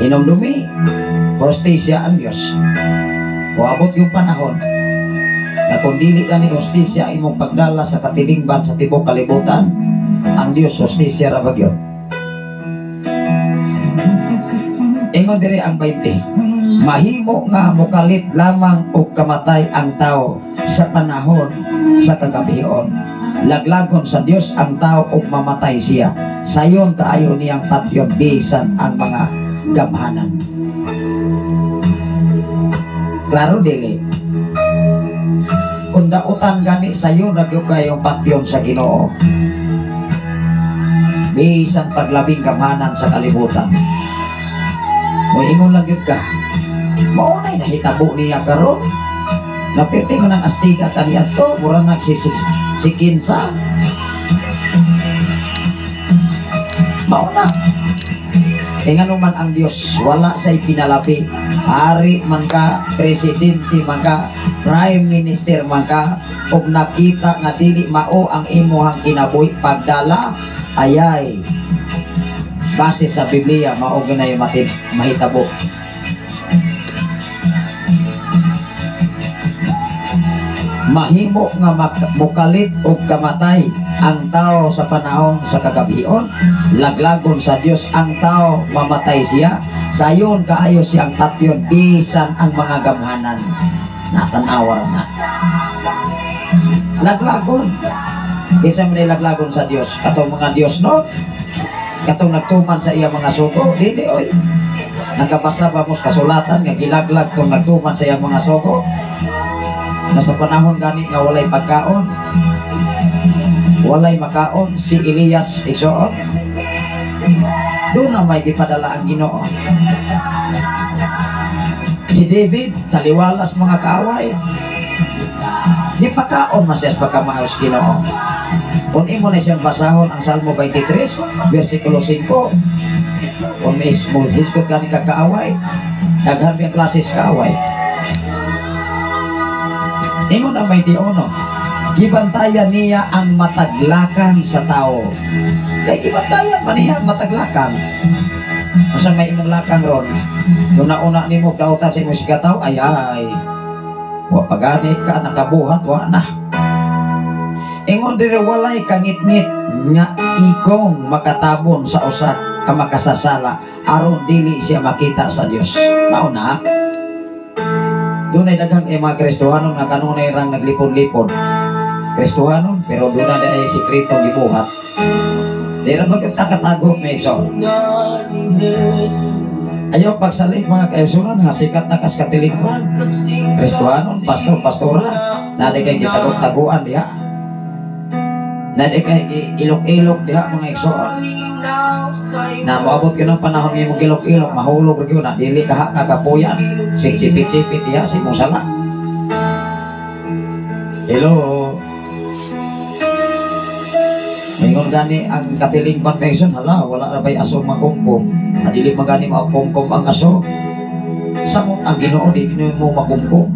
hinumdumi, hostisya ang Diyos. O abot yung panahon na kung dili ka ni hostisya imong pagdala sa katilingban sa tibok kalibutan, ang Diyos hostisya ra bagyo. Ingon diri ang 20. Mahimo nga mokalit lamang og kamatay ang tao sa panahon sa kagabion. Laglagon sa Dios ang tao og mamatay siya. Sayon kaayo niyang patyon bisan ang mga gamhanan. Klaro dili. Kung dautan gani sayon ra gyud kayong patyon sa Ginoo. Bisan paglabing gamhanan sa kalibutan. Moingon lang gyud ka. Mao nay nahitabo niya karon. Napirti man ang astiga kaniadto, mura nagsisikinsa. Mao na. E ngano man ang Dios wala say pinalabi. Hari man ka, presidente man ka, prime minister man ka, ug nakita nga dili mao ang imuhang kinabuhi pagdala, ayay. Base sa Biblia mao gyud mahitabo. Mahimo nga mokalit og kamatay ang tao sa panahon sa kagabion. Laglagon sa Dios ang tao, mamatay siya. Sayon kaayo siyang patyon bisan ang mga gamhanan. Natanawa na. Laglagon. Kinsa man laglagon sa Dios? Katong mga Dios no? Katong nagtuman sa iya mga sugo, dili oy. Nagkabasa ba mo sa kasulatan nga gilaglag tong nagtuman sa iya mga sugo? Na sa panahon gani nga walay pagkaon, walay makaon si Elias igsoon, doon na may gipadala ang Ginoo. Si David taliwalas mga kaaway, di pakaon man siya pagkamaos Ginoo. Kung imo na siyang basahon ang Salmo 23 versikulo 5, kung mismo hisgot gani ka kaaway, daghan ang klase sa kaaway. Ingon ang 21, gibantayan niya ang mataglakan sa tao. Kay gibantayan pa niya ang mataglakan. Usa may imong lakang ron, una-una nimo dautan sa imong sigataw, ay ay, wa pagani ka, nakabuhat, wa na. Ingon diri walay kangitngit nga ikong makatabon sa usa ka makasasala aron dili siya makita sa Dios. Mao na. Dunay daghang mga Kristohanon nga kanunay rang naglipon-lipon. Kristohanon pero dunay na ay sekreto gibuhat. Di ra magkatatago may igsoon. Ayaw pagsalig mga kaigsunan nga sikat na kas katilingban. Kristohanon, pastor, pastora, na di kay gitagog-taguan diha. Na di kay ilok-ilok diha mga igsoon. Na moabot gyud ang panahon nga imong ilok-ilok, mahulog ra gyud na dili ka kagapuyan. Sipit-sipit diha sa imong sala. Hello. Ingon gani ang katilingban pension, hala wala ra bay aso magkumkum. Dili man gani makumkum ang aso. Samot ang Ginoo di mo makumkum.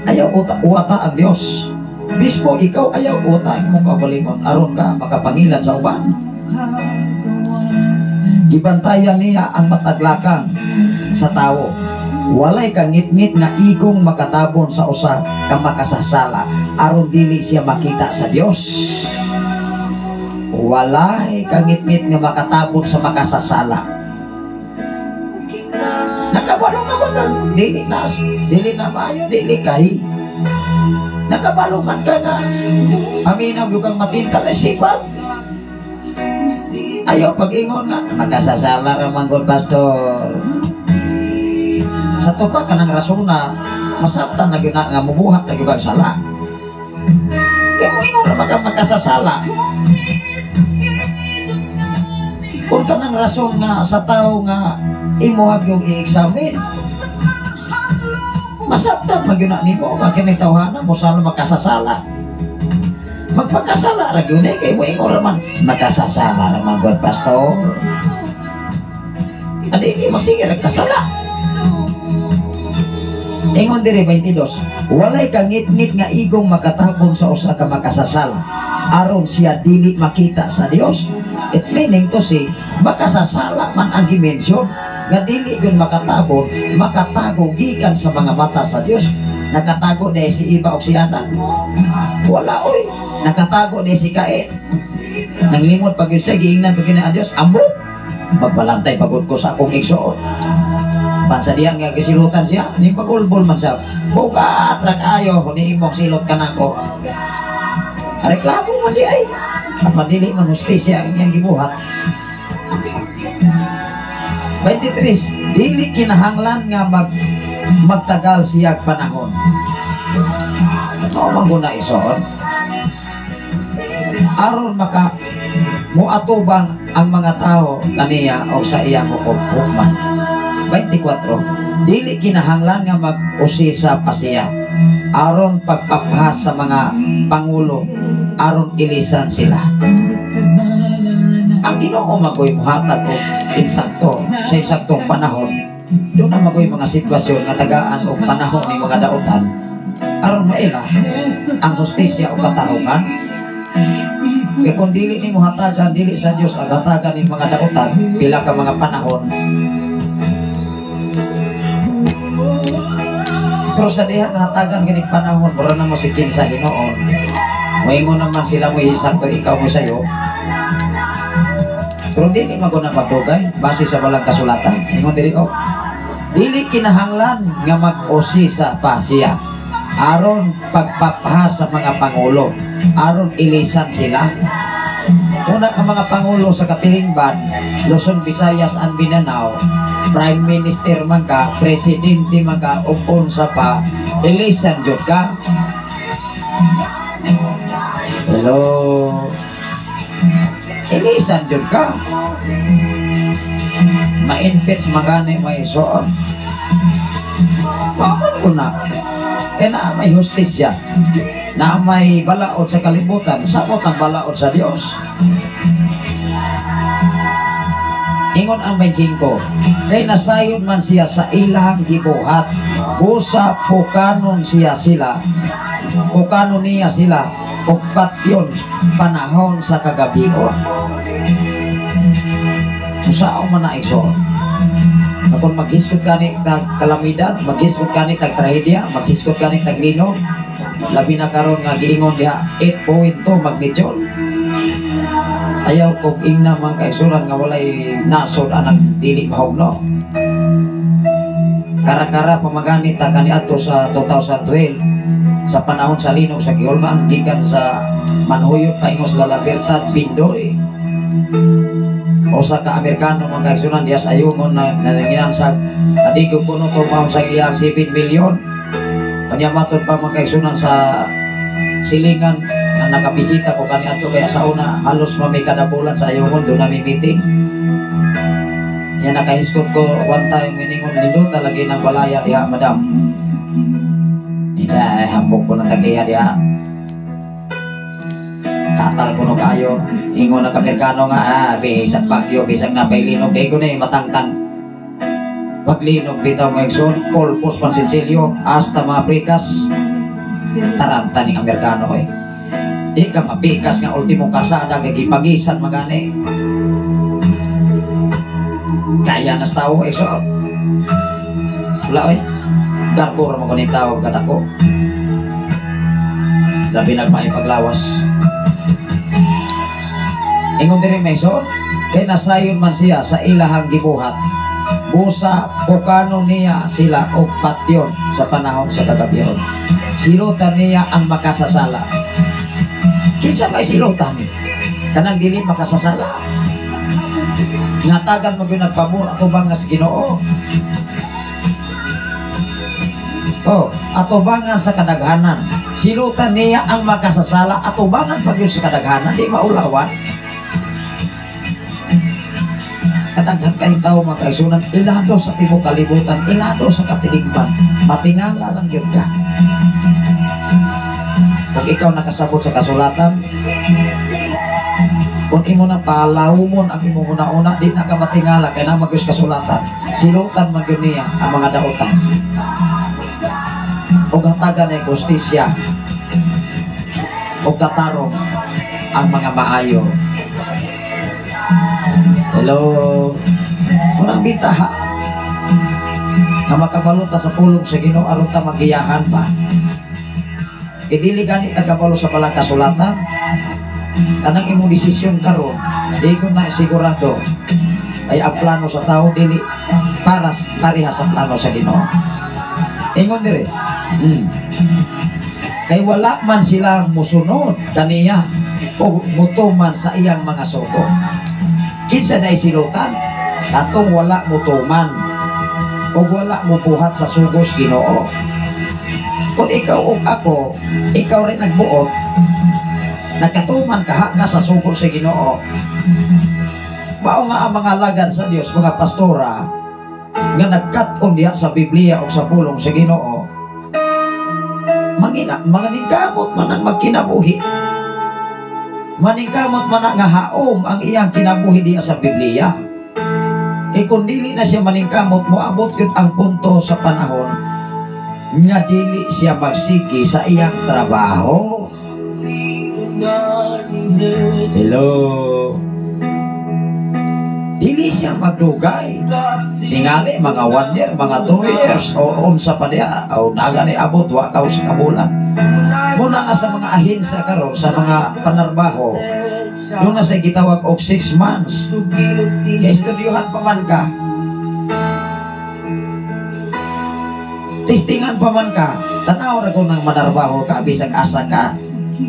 Ayaw uwata ang Dios. Mismo ikaw ayaw uwata ang imong kaugalingon aron ka makapangilan sa uban. Gibantayan niya ang mataglakan sa tao. Walay kangitngit nga igong makatabon sa usa ka makasasala aron dili siya makita sa Dios. Walay kangitngit nga makatabon sa makasasala. Nakabalo na ba kang dili na maayo, dili kay nakabalo man ka na aminaw yung kang matintal na sipat. Ayaw pag-ingon nga makasasala ra man gud pastor. Sa tupa ka ng rasona, masabtan na gyud na nga mubuhat na gyud kang sala. Kaya mo ingon ra man kang makasasala. Kung ka ng rason nga sa tao nga imuhag yung i-examine, masabtan man gyud na nimo nga kini tawhana mo sana makasasala. Magpakasala ra gyud eh, kay mo ingon ra man makasasala ra man gud pastor. Adi di magsige ra kasala. Ingon diri 22, walay kangitngit nga igong makatabon sa usa ka makasasala aron siya dili makita sa Dios. It meaning to say, makasasala man ang dimensyon nga dili gyud makatabon, makatago gikan sa mga mata sa Dios. Nakatago dahil si Iba o si Adan. Wala oy, nakatago dahil si Cain. Nanglimot pag yun siya, giingnan pag yun ang Dios, ambo, magbalantay pagod ko sa akong igsoon. Apan sa diyan nga gisilutan siya, ni pagulbol man siya. Bugat ra kaayo ni imong silot kanako. Reklamo man di ay. Apan dili man hustisya ang iyang gibuhat. 23, dili kinahanglan nga magtagal siya panahon. Mao man guna, igsoon. Aron maka muatubang ang mga tao kaniya o sa iyang hukman. 24, dili kinahanglan nga mag-usisa pa siya aron pagpaphas sa mga pangulo, aron ilisan sila. Ang Ginoo magoy muhatag og insakto sa insaktong panahon. Doon na magoy mga sitwasyon nga tagaan og panahon ni mga dautan aron maila ang hustisya o katarungan. Kaya kung dili ni mo hatagan, dili sa Dios ang hatagan ni mga dautan pila ka mga panahon. Pero sa diha nga hatagan ganing panahon, mura na mo si kinsa hinuon. Moingon naman sila mo isakto, ikaw mo sayo. Pero dili maguna magdugay base sa walang kasulatan. Ingon diri oh. Dili kinahanglan nga mag-usisa pa siya aron pagpapahas sa mga pangulo, aron ilisan sila. Una ang mga pangulo sa katilingban, Luzon, Visayas and Mindanao, Prime Minister man ka, Presidente man ka, ug unsa pa, ilisan jud ka. Hello. Ilisan jud ka. Ma-impeach magani may soon. Paman ko na. Kaya na may hustisya, na may balaod sa kalibutan, samot ang balaod sa Dios. Ingon ang 25, kay nasayon man siya sa ilang gibuhat, busa pukanon siya sila, pukanon niya sila, ug patyon panahon sa kagabion. Usaon man na, igsoon? Kung maghisgot kani tag kalamidad, maghisgot kani tag trahedya, maghisgot kani tag linog, labi na karon nga giingon diha 8.2 magnitude. Ayaw kog ingna, mga kaigsuonan, nga walay nasod anang dili mahugno. Kara-kara pamagani ta kaniadto sa 2012 sa panahon sa linog sa Guiholman gikan sa Manjuyod paingos La Libertad, Bindoy. Usa ka Amerikano, mga kaigsuonan, diya sa Ayungon na nanginang sa adigyo kuno to mao sa iyang 7 million. Kanya matod pa, mga kaigsuonan, sa silingan nga nakabisita ko kaniadto, kaya sa una halos mami kada bulan sa Ayungon doon nami meeting. Yan, nakahiskot ko one time, giningon, "Nindota lagi ng balaya diha, madam." Isa ay hambog ko ng tag-iya diha. Katal ko no kayo. Ingon ng Amerikano nga, bisag bagyo, bisag napay linog, di ko na matangtang. Paglinog bitaw, mga igsoon, pulpos man sinsilyo, hasta mga prikas. Taranta ning Amerikano eh. Di ka mapikas nga ultimong karsada kay gipagisan magani. Kaya nas tao, igsoon. Wala eh. Garbo ra man ko ni tawag kadako. Labi nagmaipaglawas. Ingon diri, mga igsoon, kay nasayon man siya sa ilahang gibuhat. Busa pukano niya sila og patyon sa panahon sa kagabion. Silutan niya ang makasasala. Kinsa may silutan? Kanang dili makasasala. Natagan mo gyud nagpabor atubang nga sa Ginoo. Oh, atubangan sa kadaghanan. Silutan niya ang makasasala, atubangan pa gyud sa kadaghanan, di maulawan. Kadaghan kayong tao, mga kaigsuonan, ilado sa tibok kalibutan, ilado sa katilingban, matingala lang gyud ka. Kung ikaw nakasabot sa kasulatan, kung imo na palawmon ang imong una-una, di na ka matingala kay na magyus kasulatan. Silutan man gyud niya ang mga dautan. Ug hatagan ay hustisya ug katarong ang mga maayo. Hello. Unang bitaha nga makabalo ta sa pulong sa Ginoo aron ta magiyahan ba. Kay dili gani ta kabalo sa balang kasulatan. Kanang imong desisyon karon, di ko na sigurado. Kay ang plano sa tao dili para pareha sa plano sa Ginoo. Ingon dire. Kay wala man sila musunod kaniya o mutuman sa iyang mga sugo. Kinsa day silutan? Katong wala mutuman o wala mubuhat sa sugos Ginoo. Kung ikaw o ako, ikaw rin nagbuot, nagkatuman ka ka sa sugo sa Ginoo. Mao nga ang mga alagad sa Dios, mga pastora, nga nagkat-on diha sa Biblia o sa pulong sa Ginoo, mangina, maningkamot man ang magkinabuhi. Maningkamot man ang nga haom ang iyang kinabuhi diha sa Biblia. Kay kung dili na siya maningkamot, moabot gyud ang punto sa panahon nga dili siya magsige sa iyang trabaho. Hello. Dili siya magdugay. Tingali mga 1 year, mga 2 years o unsa pa diha o naga ni abot wa ka sa kabulan. Muna nga sa mga ahensa karon sa mga panarbaho, doon na sa gitawag og 6 months. Kay estudyuhan pa man ka. Testingan pa man ka. Tanaw ra ko nang manarbaho ka bisag asa ka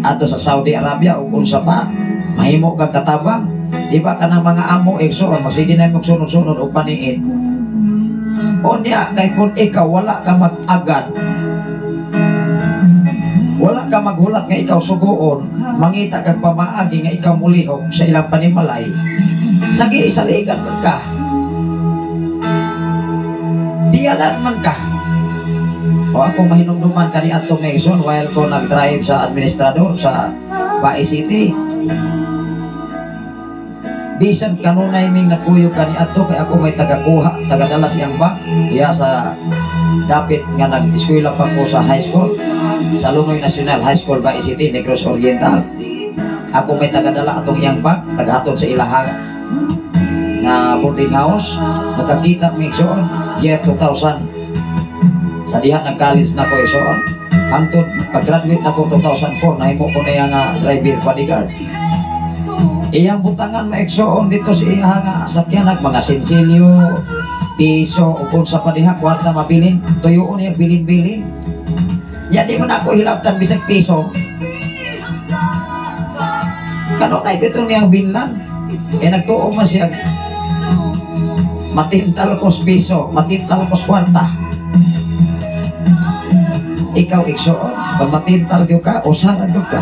ato sa Saudi Arabia o unsa pa, mahimo kang katabang. Di ba kanang mga amo igsoon magsige na imong sunod-sunod og paniid. Unya kay kung ikaw wala ka mag-agad, wala ka maghulat nga ikaw sugoon, mangita kag pamaagi nga ikaw mulihok sa ilang panimalay, sagi isaligan man ka, diyalan man ka. O ako mahinumduman kani atong igsoon while ko nag-drive sa administrador sa Bae City. Bisan kanunay ming nakuyog kani ato kay ako may tagakuha, tagadala siyang ba diya sa dapit nga nag-eskwela pa ko sa high school sa Lunoy National High School, Bae City, Negros Oriental. Ako may tagadala atong iyang bag, tagahatod sa ilahang na boarding house. Nakakita mi igsoon year 2000. Sa diha nag-college na ko igsoon. Hangtod pag-graduate na ko 2004, nahimo ko niya nga driver bodyguard. Iyang butangan maigsoon dito sa iya nga sakyanan, mga sinsilyo, piso, o kung sa padiha, kwarta mabilin, tuyuon niya bilin-bilin. Ya di man ako hilabtan bisag piso. Kanunay dito niyang binlan. Kaya nagtuo man siya, matintal kos piso, matintal kos kwarta. Ikaw igsoon, pag matintal gyud ka, usaran gyud ka.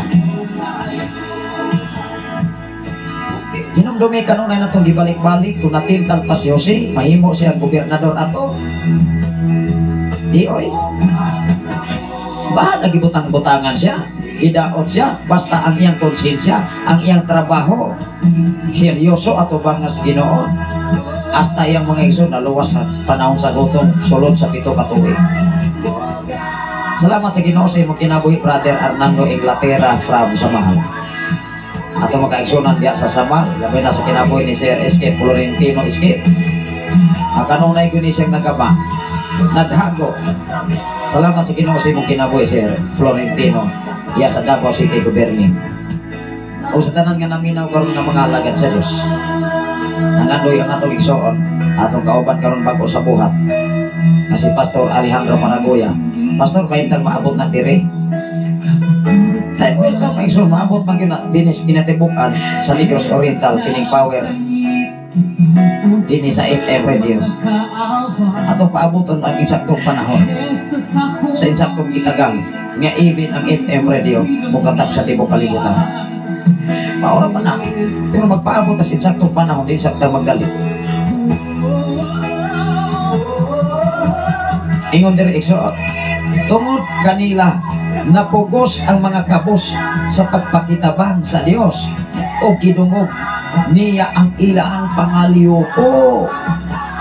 Hinumdumi kanunay na itong gibalik-balik, kung natintal pa si Jose, mahimo siya gobernador ato. Di oy. Ba, nagibutang-butangan siya, gidaot siya, basta ang iyang konsensya, ang iyang trabaho, seryoso ato bangas Ginoo. Hasta iyang mga igsoon, naluwas sa panahon sa gutom, sulod sa 7 ka tuig. Salamat sa Ginoo sa imong kinabuhi, Brother Arnando Inglaterra from Samahal. Ato makaigsunan diya sa Samal, labi na sa kinabuhi ni Sir Escape Florentino Escape. Kanunay ko ni siyang nagama, naghago. Salamat sa Ginoo sa imong kinabuhi, Sir Florentino, diya sa Davao City Governing. O sa tanan nga naminaw karon nga mga alagad sa Dios. Nangandoy ang atong igsoon, atong kauban karon bag-o sa buhat. Nga si Pastor Alejandro Maragoya. Pastor, kahintang maabot na dire. Time welcome, igsoon, maabot man gyud na dinis kinatibukan sa Negros Oriental kining power dinhi sa FM radio. Atong paaboton ang insaktong panahon sa insaktong gitagal nga even ang FM radio mokatak sa tibuok kalibutan. Maura man na, pero magpaabot sa insaktong panahon di sakta magdali. Ingon diri igsoon, tungod kanila napugos ang mga kabos sa pagpakitabang sa Dios o gidungog niya ang ilang pangaliyoko.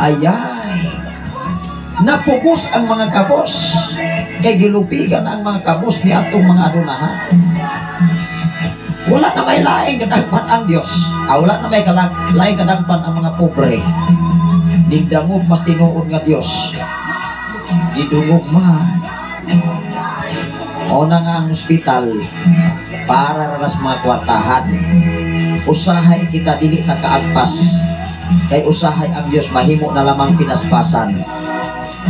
Ayay, napugos ang mga kabos kay gilupigan ang mga kabos ni atong mga adunahan. Wala na may laing kadangpan ang Dios. Wala na may laing kadangpan ang mga pobre. Nigdangog mas tinuod nga Dios. Gidungog man. Una nga ang ospital para raras mga kwartahan. Usahay kita dili ta kaagpas. Kay usahay ang Dios mahimo na lamang pinaspasan.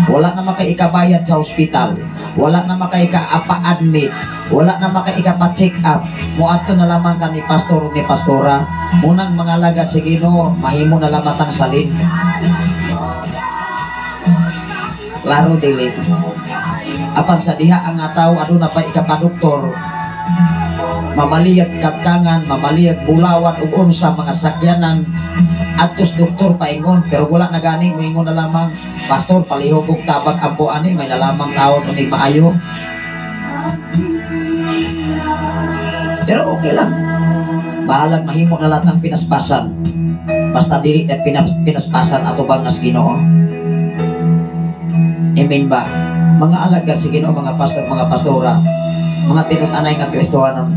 Wala na makaikabayad sa ospital, wala na makaika-apa-admit, wala na makaika-pa-check up. Moadto na lamang ka ni pastor o ni pastora, munang mga alagad sa Ginoo, mahimo na lamang tang salin. Klaro dili. Apan sa diha ang nga tawo aduna pa ikapadoktor, mamaliyag katkangan, mamaliyag bulawan ug unsa mga sakyanan adtos doktor paingon, pero wala na gani moingon na lamang, pastor palihog og tabag ampo ani may nalamang taon unig maayo. Pero okay lang. Bahalag mahimo na lahat ang pinaspasan. Basta dili ta pinaspasan ato bang as Ginoo. Amen ba? Mga alagad sa Ginoo, mga pastor, mga pastora, mga tinun-anay nga Kristohanon,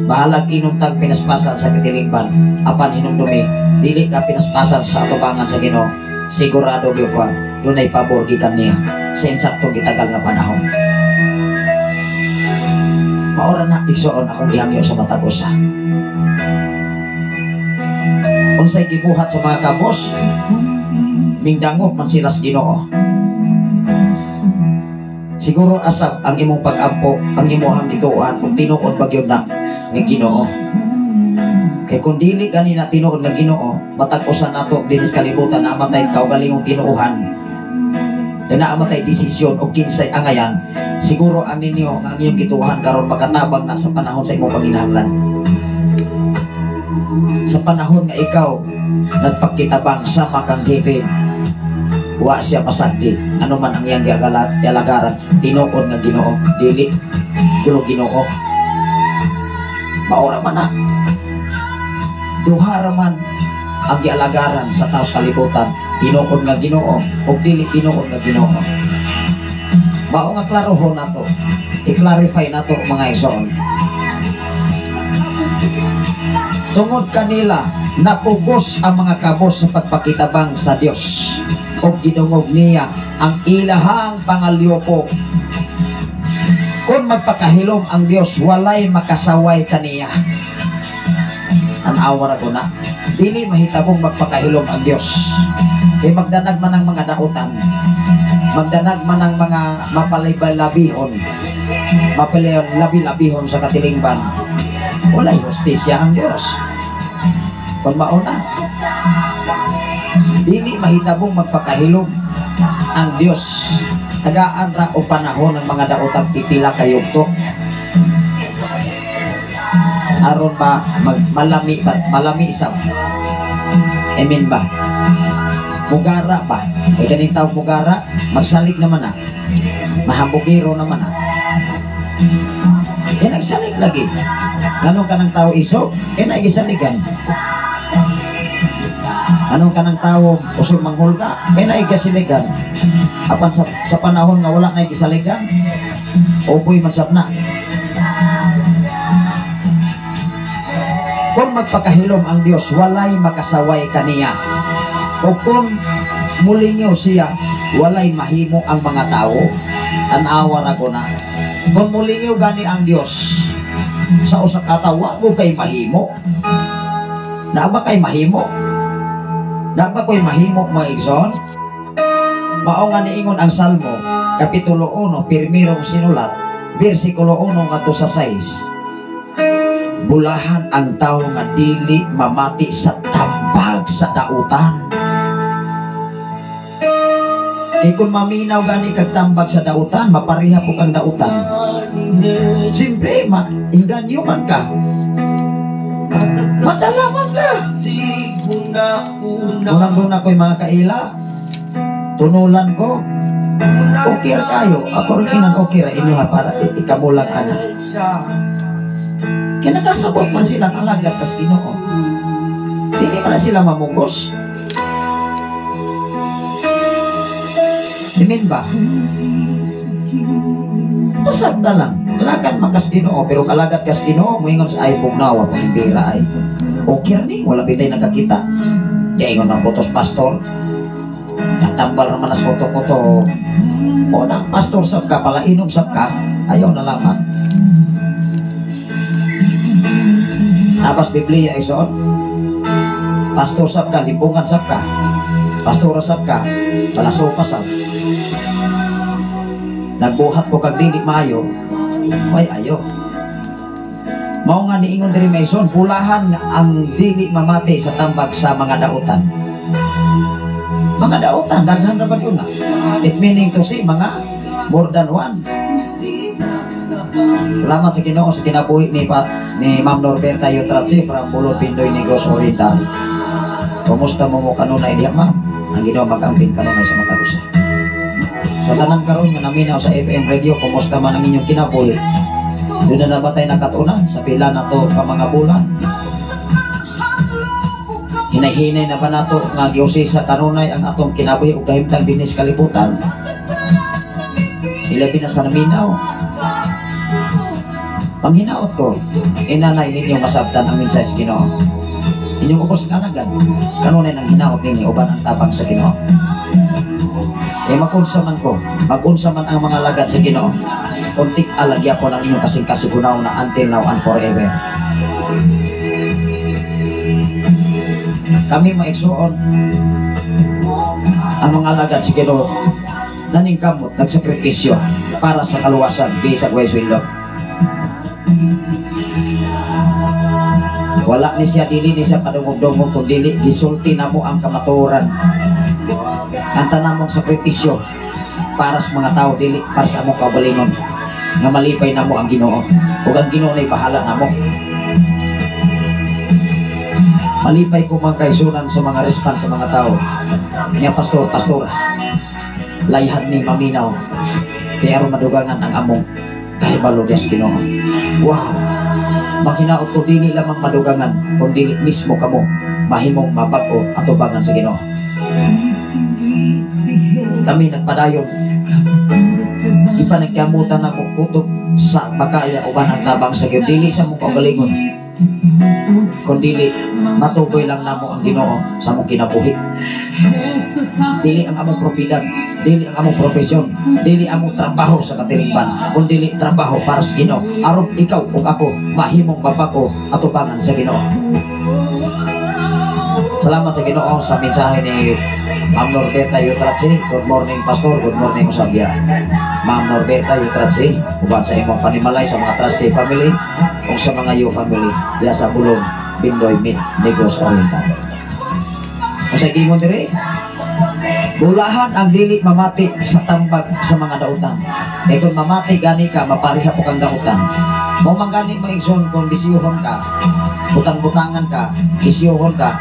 bahalag inuntag pinaspasan sa katilingban, apan hinumdumi dili ka pinaspasan sa atubangan sa Ginoo, sigurado gyud ka dunay pabor gikan niya sa insaktong gitagal nga panahon. Maura na igsoon akong ihangyo sa matag usa. Unsay gibuhat sa mga kabos, mingdangop man sila sa Ginoo. Siguro asap ang imong pag-ampo, ang imong gituohan kung tinuod ba gyud na nga Ginoo. Kay kung dili gani na tinuod nga Ginoo, matag usa nato dinhi sa kalibutan na amatay kaugalingong tinuohan. Na amatay desisyon o kinsay angayan, siguro ang ninyo nga ang iyong gituohan karon makatabang na sa panahon sa imong panginahanglan. Sa panahon nga ikaw nagpakitabang sama kang David, wa siya pasagdi ano man ang iyang gialagaran, tinuod nga Ginoo, dili kulo Ginoo. Maura man na duha ra man ang gialagaran sa taos kalibutan, tinuod nga Ginoo ug dili tinuod nga Ginoo. Mao nga klarohon nato, i-clarify nato mga igsoon. Tungod kanila napugos ang mga kabos sa pagpakitabang sa Dios ug gidungog niya ang ilahang pangalyoko. Kung magpakahilom ang Dios, walay makasaway kaniya. Tan-awa ra ko na, dili mahitabong magpakahilom ang Dios. Kay magdanag man ang mga dautan, magdanag man ang mga mapalibelabihon, mapalabi-labihon sa katilingban, walay hustisya ang Dios. Kung mauna, dili mahitabong magpakahilom ang Dios. Tagaan ra o panahon ng mga daotang pipila kayugto aron ba malami ba, malami sa amen ba, mugara ba, kay ganing tawag mugara, magsalig naman na, mahambugiro naman na, eh nagsalig lagi. Anong kanang tao iso, eh naigisaligan. Anong kanang tao usog manghulga, eh naigisaligan. Apan sa panahon nga wala naigisaligan, upoy masab na. Kung magpakahilom ang Dios, walay makasaway kaniya. O kung mulingaw siya, walay mahimo ang mga tao. Tan-awa ra ko na. Kung mulingaw gani ang Dios sa usa ka tawo, wa mo kay mahimo. Naa ba kay mahimo? Naa ba ko'y mahimo mga igsoon? Mao nga niingon ang Salmo, Kapitulo 1, pirmirong sinulat, bersikulo 1 ngadto sa 6. Bulahan ang tao nga dili mamati sa tambag sa dautan. Kay kung maminaw gani kag tambag sa dautan, mapareha po kang dautan. Siyempre, inganyo man ka. Madala man ka. Unang doon ako'y mga kaila, tunulan ko, okay ra kayo. Ako rin inang okay ra inyo ha, para ikamulang ana. Kinakasabot man silang alagad kas Ginoo. Dili man na sila mamugos. Amen ba? Pasagda lang. Alagad man kas Ginoo, pero alagad kas Ginoo moingon sa ay bugnaw ako imbira ay. Okay ra ni, wala bitay nakakita. Giingon ang botos pastor. Natambal naman as koto-koto. O nang pastor sab ka, palainom sab ka, ayaw na lamang. Tapos Biblia ison. Pastor sab ka, limbungan sab ka, pastora sab ka, balasopa sab. Nagbuhat ko kag dili maayo, way ayo. Mao nga niingon diri Mason, bulahan nga ang dili mamati sa tambag sa mga dautan. Mga dautan, daghan na ba yun na? It meaning to say, mga more than one. Salamat sa Ginoo sa kinabuhi ni Ma'am Norberta Yutratsi from Bulod, Bindoy, Negros Oriental. Kumusta mo mo kanunay diha, ma'am? Ang Ginoo mag-amping kanunay sa matag usa. Sa tanan karon nga naminaw sa FM radio, kumusta man ang inyong kinabuhi? Doon na ba tayo nakatunan sa pila na to ka mga bulan? Hinay-hinay na ba nato nga giusisa kanunay ang atong kinabuhi ug kahimtang dinhi sa kalibutan? Ilabi na sa naminaw. Panghinaot ko, inanay ninyo masabtan ang mensahe sa Ginoo. Inyong ubos ng alagad, kanunay nang hinaot ninyo uban ang tabang sa Ginoo. E magunsa man ko, magunsa man ang mga alagad sa Ginoo. Kuntik alagya ko ng inyong kasing-kasigunaw na until now and forever. Kami maigsuon ang mga alagad sa Ginoo naningkamot, nagsakripisyo para sa kaluwasan bisag way sweldo. Wala ni siya, dili ni siya padungog-dungog, kung dili gisulti na mo ang kamatuoran. Ang tanamong sakripisyo para sa mga tao, dili para sa among kaugalingon, nga malipay na mo ang Ginoo ug ang Ginoo nay bahala na mo. Malipay ko mga kaisunan sa mga response sa mga tao. Nga pastor, pastora, layhan ni maminaw kay aron madugangan ang among kahibalo sa Ginoo. Wow! Maghinaot ko dili lamang madugangan, kun dili mismo kamo mahimong mabag-o atubangan sa Ginoo. Kami nagpadayon, ipanagkamutan na mo kutob sa makaya uban ang tabang sa Ginoo. Dili sa mong kaugalingon, kun dili matugoy lang namo ang Ginoo sa among kinabuhi. Dili ang among propiedad, dili ang among profesyon, dili among trabaho sa katilingban, kun dili trabaho para sa Ginoo. Aron ikaw ug ako mahimong mabag-o atubangan sa Ginoo. Salamat sa Ginoo sa mensahe ni Ma'am Norberta Yutratsi. Good morning, Pastor. Good morning, Usabia. Ma'am Norberta Yutratsi, uban sa imong panimalay sa mga Trustee family ug sa mga You family diha sa Bulong, Bindoy, Mid, Negros Oriental. Unsay giingon diri? Bulahan ang dili mamati sa tambag sa mga dautan. Kay kung mamati gani ka, mapareha po kang dautan. Mo man gani maigsoon kung disiyuhon ka, butang-butangan ka, disiyuhon ka,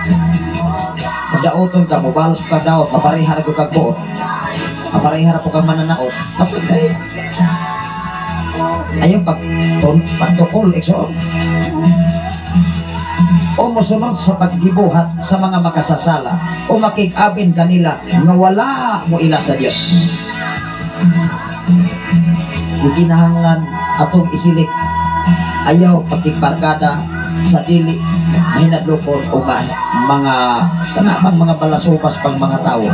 magdaoton ka, mobalos ka daot, mapareha ra kag buot, mapareha ra po kang mananaot, masugay. Ayaw pagtukol, igsoon. O mosunod sa paggibuhat sa mga makasasala, o makig-abin kanila nga wala mo ila sa Dios. Gikinahanglan atong isilik, ayaw pagkigbarkada sa dili mahinadlokon o mga kanabang mga balasupas pang mga tao.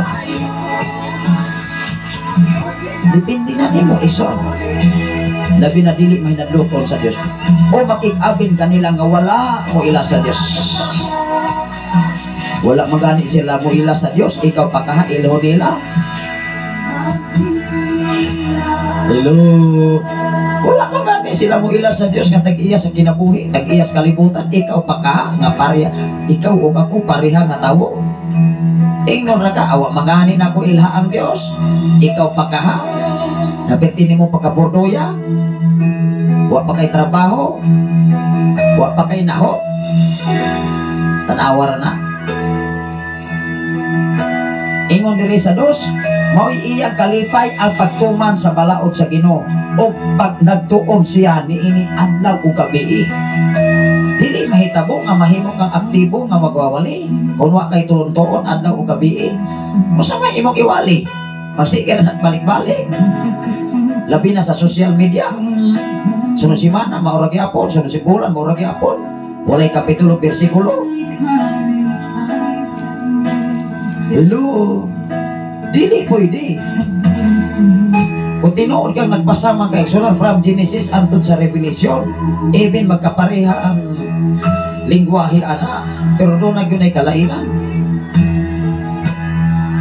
Depende na nimo igsoon. Labi na dili mahinadlokon sa Dios o makig-abin kanila nga wala mo ila sa Dios. Wala magani sila mo ila sa Dios, ikaw pa kaha ilho nila. Hello. Wala magani sila mo ila sa Dios nga tag-iya sa kinabuhi, tag-iya sa kalibutan, ikaw pa kaha nga pareha, ikaw ug ako pareha nga tawo. Ingnon ra ka, awa magani nako ilha ang Dios, ikaw pa kaha. Napirti nimo pagkabordoya, wa pa kay trabaho, wa pa kay naho, tanawa ra na. Ingon diri sa dos, mao'y iyang kalipay ang pagtuman sa balaod sa Ginoo o pag nagtuon siya niini adlaw ug gabii. Dili mahitabo nga mahimo kang aktibo nga magwawali kung wa kay tuon-tuon adlaw ug gabii. Usa may imong iwali, magsige na balik-balik. Labi na sa social media. Sunod semana maura gyapon, sunod si bulan maura gyapon. Walay kapitulo bersikulo. Hello. Dili pwede. Kung tinuod kang nagbasa mga kaigsunan from Genesis antod sa Revelation, even magkapareha ang lingwahe ana, pero doon na gyud ay kalainan.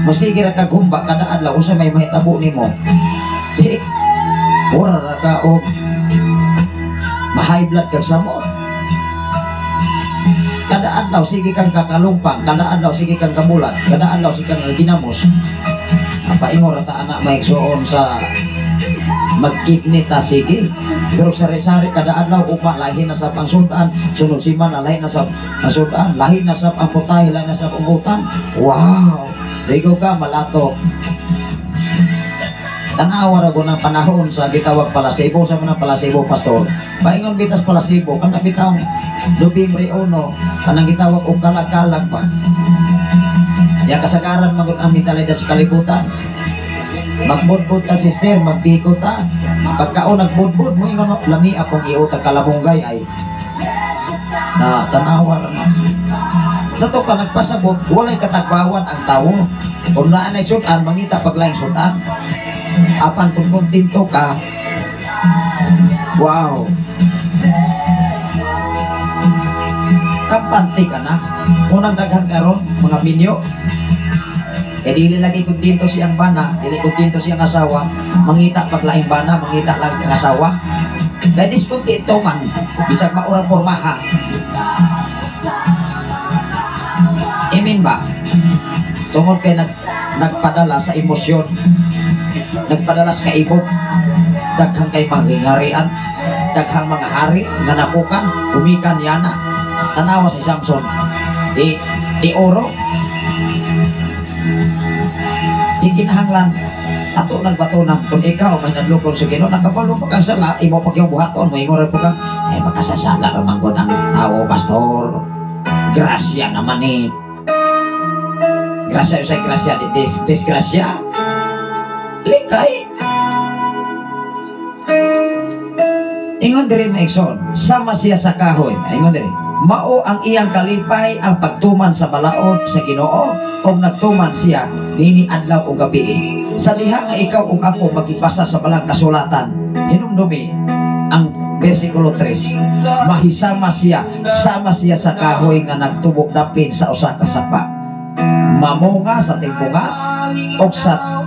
Masige ra kag humba kada adlaw, unsa may mahitabo nimo? Di ora ra ka og ma-high blood kag samot. Kada adlaw sige kang kakalumpang, kada adlaw sige kang kamulan, kada adlaw sige kang ginamos. Paingon ra ta ana maigsuon sa magkidney ta sige. Pero sari-sari kada adlaw ugma lahi na sa pangsudan, sunod simana lahi na sa pangsudan, lahi na sa ang putahe, lahi na sa pambutan. Wow! Ligo ka malato. Tanawa ra ko ng panahon sa gitawag palasibo, sa mga palasibo pastor. Paingon bitas palasibo, kana bitawng Nobyembre 1, kanang gitawag og kalag-kalag ba. Ya kasagaran magud ang mentalidad sa kalibutan. Magbudbud ta sister, magbiko ta. Pagkaon nagbudbud mo ingon lami akong iutag kalamunggay ay. Na tanawa ra na. Sa to pa nagpasabot, walay katagbawan ang tawo. Kung naa nay sudan, mangita paglaing sudan. Apan kung kontento ka, wow, kampante ka na. Unang daghan karon mga minyo, kaya dili lagi kontento siyang bana, dili kontento siyang asawa, mangita paglaing bana, mangita lang ang asawa. Dahil diskontento man, bisag maurang pormaha. Amen ba? Tungod kay nagpadala sa emosyon, nagpadala sa kaibog, daghang kay manghingarian, daghang mga hari nga napukan, gumikan yana. Tanawa si Samson, di oro, di kinahanglan ato nagbatonan. Kung ikaw may nadlukon sa Ginoo, nakabalo pa kang sala, imo pag yung buhaton, moingon ra po kang, ay makasasala ra man gud ang tawo, pastor. Grasya naman ni. Grasya usay grasya, di disgrasya. Likay. Ingon diri maigsoon, sama siya sa kahoy. Ingon diri, mao ang iyang kalipay ang pagtuman sa balaod sa Ginoo, ug nagtuman siya nini adlaw ug gabi. Sa diha nga ikaw ug ako magibasa sa balang kasulatan, hinumdumi ang bersikulo 3. Mahisama siya, sama siya sa kahoy nga nagtubok dapin sa usa ka sapa. Mamunga sa timpunga og sa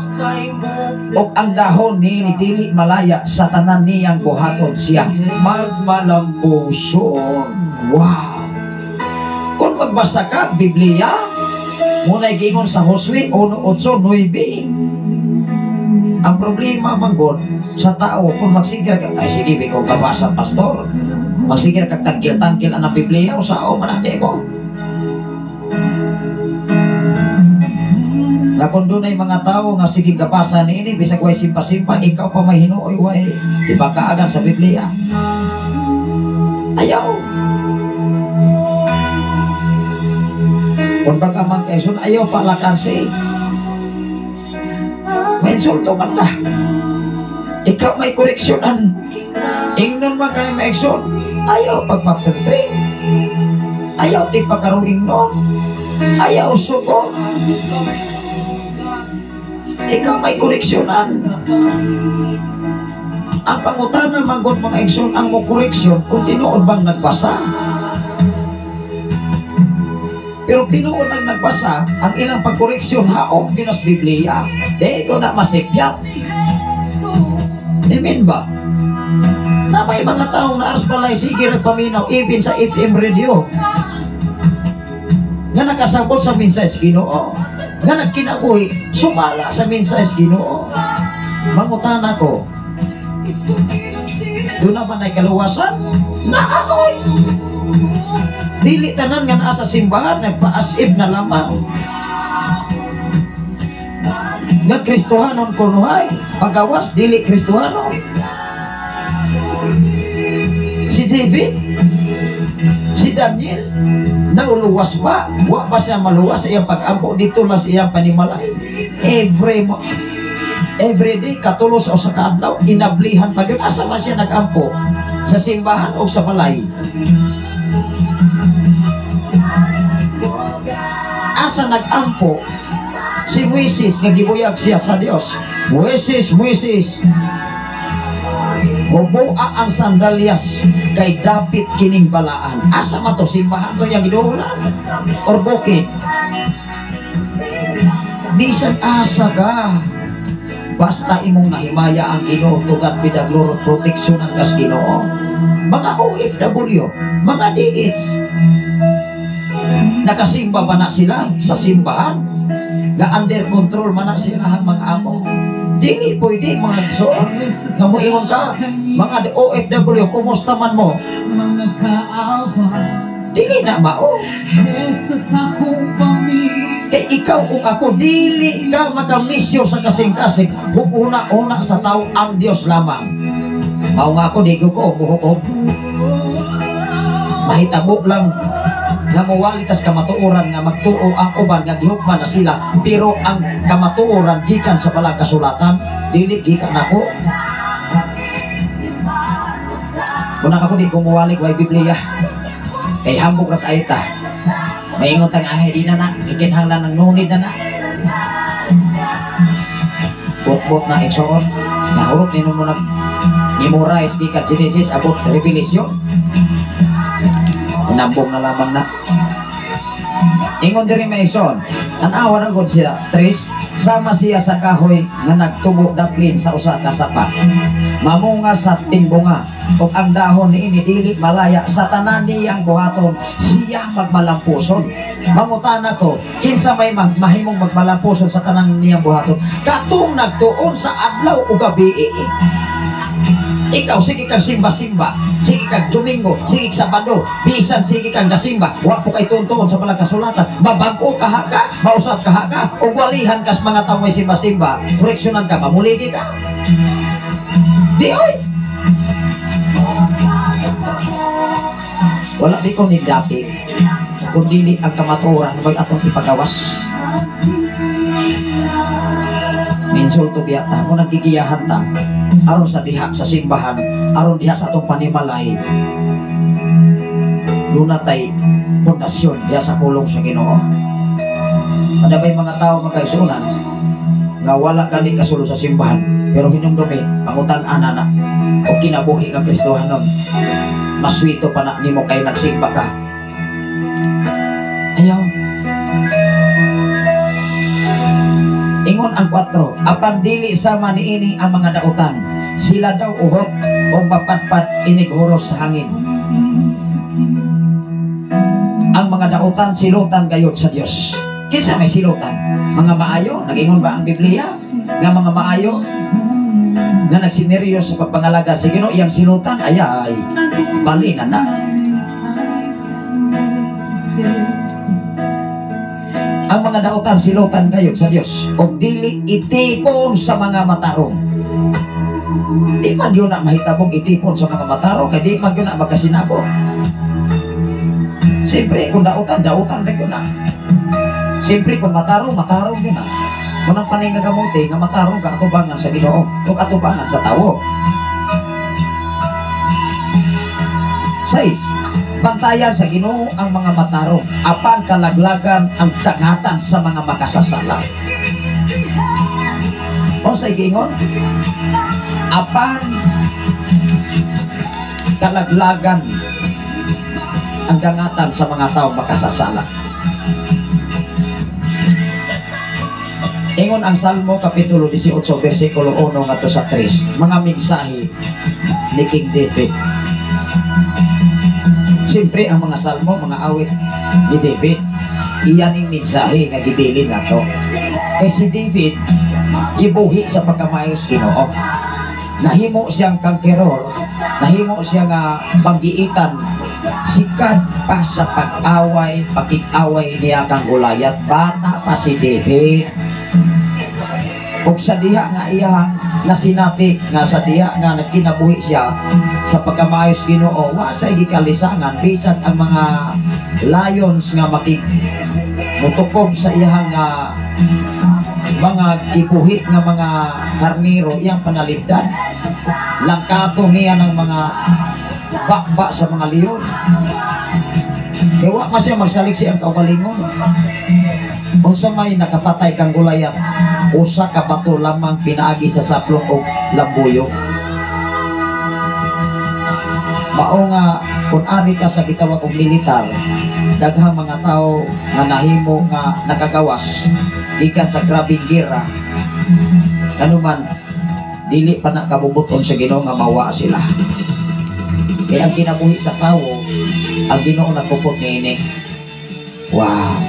og ang dahon ni dili malaya sa tanan niyang buhaton siya magmalampuson. Wow! Kung magbasa ka Biblia, muna'y giingon sa Josue 1:8-9. Ang problema manggod sa tao kung magsigir ka, ay sige biko kabasa pastor, magsigir ka tangkil-tangkil ang Biblia o sao man ate mo. Na kung dunay mga tao nga sige gabasa niini bisag way simpa-simpa, ikaw pa may hinuoy way ibakaagan sa Biblia. Ayaw. Kung baka man kayson, ayaw palakansi. May insulto man ta. Ikaw may koreksyonan. Ingnon man kayo may ekson. Ayaw pagpapagtrain. Ayaw di pagkaroon nun. Ayaw suko. Ikaw may koreksyonan. Ang pangutana manggod mga ekson, ang mo koreksyon kung tinuod bang nagbasa. Pero tinuod ang nagbasa, ang ilang pagkoreksyon haog pinas Biblia. Di ko na masipyat. Amen ba? Na may mga taong naaras palay sige nagpaminaw even sa FM radio. Nga nakasabot sa mensahe sa Ginoo. Nga nagkinabuhi, sumala sa mensahe sa Ginoo. Mangutana ko, doon naman ay kaluwasan? Naaoy! Dili tanan nga naa sa simbahan, nagpaasib na lamang. Nga Kristohanon kunuhay, pagawas, dili Kristohanon. Si David, si Daniel, nauluwas ba? Wa ba siya maluwas sa iyang pag-ampo dito lang sa iyang panimalay? Every day, katulos o sa kaadlaw, inablihan pa yun. Asa man siya nag-ampo? Sa simbahan o sa balay? Asa nag-ampo? Si Moises, nga gibuyag siya sa Dios. Moises, Moises, Hubua ang sandalyas kay dapit kining balaan. Asa man to, simbahan to yang giduulan or bukid? Bisan asa ka, basta imong nahimaya ang Ginoo, to God be the glory, proteksyonan kas Ginoo. Mga OFW, mga DH, nakasimba ba na sila sa simbahan? Nga under control man na sila ang mga amo. Dili pwede, mga igsoon, nga moingon ka, mga OFW, kumusta man mo? Dili na mao. Kay ikaw ug ako, dili ka makamisyo sa kasing-kasing kung una-una sa tao ang Dios lamang. Mao nga ako, di ko buhok. Mahitabo lang nga mowali tas kamatuoran nga magtuo ang uban nga gihukman na sila, pero ang kamatuoran gikan sa balang kasulatan, dili gikan nako. Kung ako di ko muwali way Biblia, kay hambog ra kay ta. Maingon tang ahe di na na, ikinahanglan ng nunid na na. Bot-bot na igsoon, nahurot nino mo nag memorize gikan Genesis abot Revelation. Inambong na lamang na. Ingon diri may igsoon, tan-awa na gud siya, tres, sama siya sa kahoy nga nagtubo daplin sa usa ka sapa. Mamunga sa timbunga, ug ang dahon niini dili malaya sa tanan niyang buhaton, siya magmalampuson. Mangutana ko, kinsa may mahimong magmalampuson sa tanan niyang buhaton? Katong nagtuon sa adlaw ug gabi. Ikaw, sige kang simba-simba, sige kang Domingo, sige kang Sabado, bisan sige kang gasimba, wa po kay tuntuon sa balang kasulatan, mabag-o ka haka, mausap ka haka, ug walihan kas mga tawo may simba-simba, koreksyonan ka, mamuligi ka. Di oy! Wala di ko ni dati, kung dili ang kamatuoran, wag atong ipagawas. Minsulto biya ta, kung nagkikiyahan ta, aron sa diha sa simbahan, aron diha sa atong panimalay, doon natay pundasyon diha sa pulong sa Ginoo. Ada ba'y mga tao magkaisunan nga wala gani kasulo sa simbahan, pero hinumdumi, pangutan-ana na o kinabuhi nga Kristohanon, maswito pa na nimo kay nagsimba ka. Ayaw. Ingon ang 4, apan dili sama niini ang mga dautan, sila daw uhot o mapadpad inighuros sa hangin. Ang mga dautan silutan gayod sa Dios. Kinsa may silutan? Mga maayo? Nag-ingon ba ang Biblia nga mga maayo nga nagsineryo sa pagpangalaga sa Ginoo, iyang silutan? Ayay, bali na na. Ang mga dautan silutan gayod sa Dios og dili itipon sa mga matarong. Di man yun na mahitabong itipon sa mga matarong, kay di man yun na magkasinabot. Siyempre kung dautan, dautan rin yun na. Siyempre kung matarong, matarong yun na. Kung ang paningagamuti nga matarong ka atubangan sa Ginoo o atubangan sa tawo. 6. Bantayan sa Ginoo ang mga matarong, apan kalaglagan ang dangatan sa mga makasasala. Unsay giingon? Apan kalaglagan ang dangatan sa mga tao makasasala. Ingon ang Salmo Kapitulo 18 versikulo 1 ngadto sa 3, mga mensahe ni King David. Siyempre ang mga salmo, mga awit ni David, iyan ang mensahe nga gibilin nato. Kay si David gibuhi sa pagkamayos Ginoo. Nahimo siyang conqueror, nahimo siya nga banggiitan, sikat pa sa pag-away, pakig-away niya kang Goliath. Bata pa si David. Ug sa diha nga iyang nasinati, nga sa diha nga nagkinabuhi siya sa pagkamayos Ginoo, wa say gikalisangan bisan ang mga lions nga makig mutukob sa iyang nga mga gibuhi nga mga karniro, iyang panalipdan. Langkato niya ng mga bakba sa mga leon. Kaya wa man siya magsaliksi ang kaugalingon. Unsa may nakapatay kang Goliath, usa ka bato lamang pinaagi sa saplong og lambuyo. Mao nga kung ari ka sa gitawag og militar, daghang mga tao nga nahimo nga nakagawas gikan sa grabeng gira. Anuman dili pa na kabubuton sa Ginoo nga mawa sila. Kaya ang kinabuhi sa tawo, ang Ginoo nagpupot niini. Wow.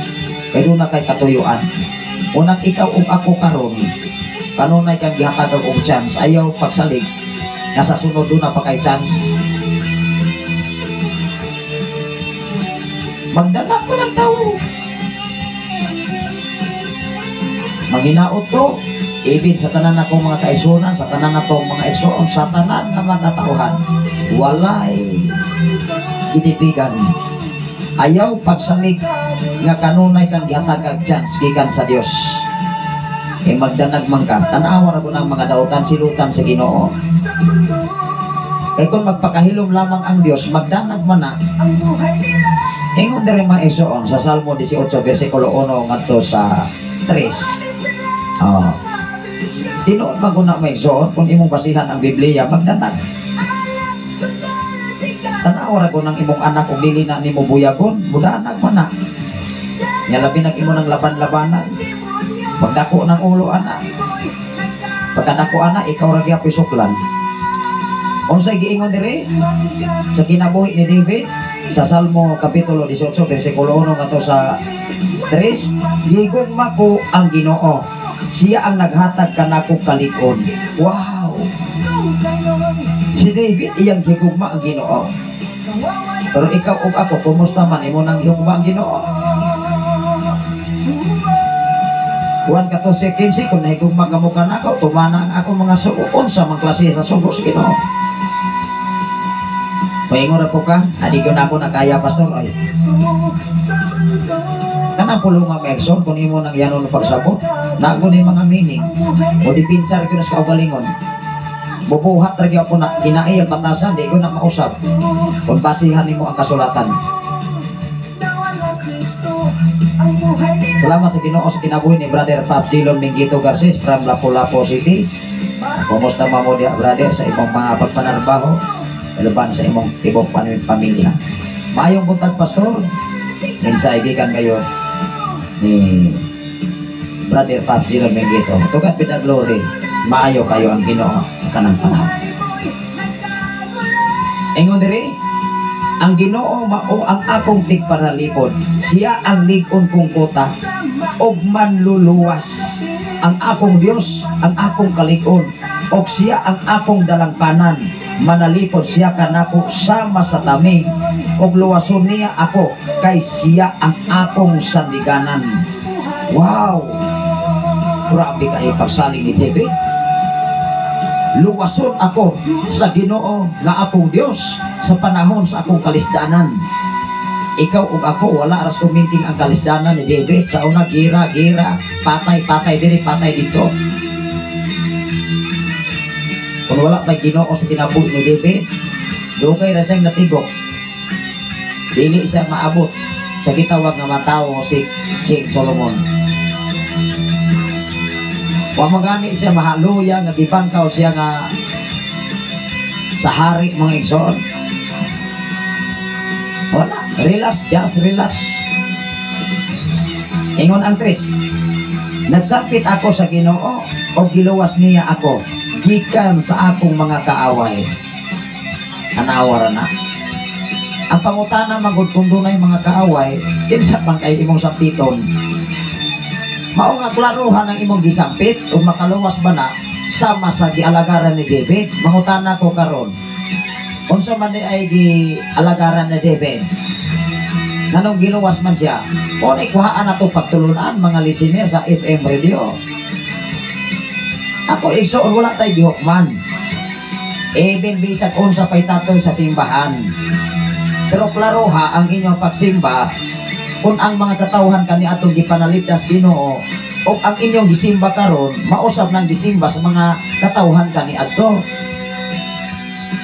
Pero na kay katuyuan. Unang ikaw ug ako karon, kanunay kang gihatag og chance, ayaw pagsalig nga sa sunod na pa kay chance. Magdala ko ng tao. Manghinaot ko, ibig sa tanan akong mga kaisunan, sa tanan natong mga igsoon, sa tanan nga mga katauhan, walay ginipigan. Ayaw pagsalig nga kanunay kang gihatag og chance gikan sa Dios. E magdanag man ka, tan-awa ra ko ng mga dautan silutan sa Ginoo. Kay kung magpakahilom lamang ang Dios, magdanag man na. Ingon diri mga igsoon sa Salmo 18 versikulo 1 ngadto sa 3. Oh. Tinuod man guna mga igsoon kung imong basihan ang Biblia, magdanag. Tan-awa ra ko ng imong anak ug dili na nimo buyagon, mudanag man na. Nya labi nag imo nang laban-labanan. Pagdako ng ulo ana. Pagkadako ana, ikaw ra gyapon suklan. Unsay giingon diri sa kinabuhi ni David sa Salmo kapitulo 18 bersikulo 1 ngadto sa 3, gigugma ko ang Ginoo. Siya ang naghatag kanako kalig-on. Wow. Si David iyang gigugma ang Ginoo. Pero ikaw ug ako, kumusta man imo nang gigugma ang Ginoo? Juan 14:15, kung nahigugma ka mo kanako, tumana ang akong mga sugo. Unsa man klase sa sugo sa Ginoo? Paingon ra po ka, adi ko na ako nakaya, pastor. Ay, kanang pulunga mga kung imo nang yanon pagsabot, nago ni mga meaning. O dipinsar ko na sa kaugalingon. Bubuhat ra gyud ako na kinai ang batasan, di ko na mausab. Kung basihan nimo ang kasulatan. Salamat sa Ginoo sa kinabuhi ni Brother Pap Silon Mingito Garces from Lapu-Lapu City. Kumusta mo diha, brother, sa imong mga pagpanarbaho, laban sa imong tibok pamilya. Maayong buntag, pastor. Mensahe gikan kayo ni Brother Pap Silon Mingito. To God be the glory. Maayo kayo ang Ginoo sa tanang panahon. Ingon diri, ang Ginoo mao ang akong tigparalipod. Siya ang lig-on kong kota og manluluwas. Ang akong Dios, ang akong kalig-on, og siya ang akong dalangpanan. Manalipod siya kanako sama sa taming, og luwason niya ako kay siya ang akong sandiganan. Wow! Grabe kayo pagsaling ni David. Luwason ako sa Ginoo nga akong Dios sa panahon sa akong kalisdanan. Ikaw ug ako wala ras kuminting ang kalisdanan ni David. Sa una, gira, gira, patay, patay diri, patay dito. Kung wala pa'y Ginoo sa kinabuhi ni David, dugay ra siyang natigok. Dili siya maabot sa gitawag nga matawo si King Solomon. Wa magani siya mahaluya nga gibangkaw siya nga sa hari mga igsoon. Wala, relax, just relax. Ingon ang tres, nagsapit ako sa Ginoo o giluwas niya ako gikan sa akong mga kaaway. Anawa ra na. Ang pangutana magud kung dunay mga kaaway, kinsa man kay imong sampiton? Mao nga klarohan ang imong gisampit ug makaluwas ba na sama sa gialagaran ni David? Mangutana ko karon, unsa man ni ay gialagaran ni David? Nganong giluwas man siya? O ni kuhaan na to pagtulunan mga listener sa FM radio. Ako igsoon wala tay gihukman. Even bisag unsa pay tatoy sa simbahan. Pero klaroha ang inyong pagsimba kung ang mga katawhan kani atong gipanalipdan sa Ginoo o ang inyong gisimba karon mausab nang gisimba sa mga katawhan kani adto.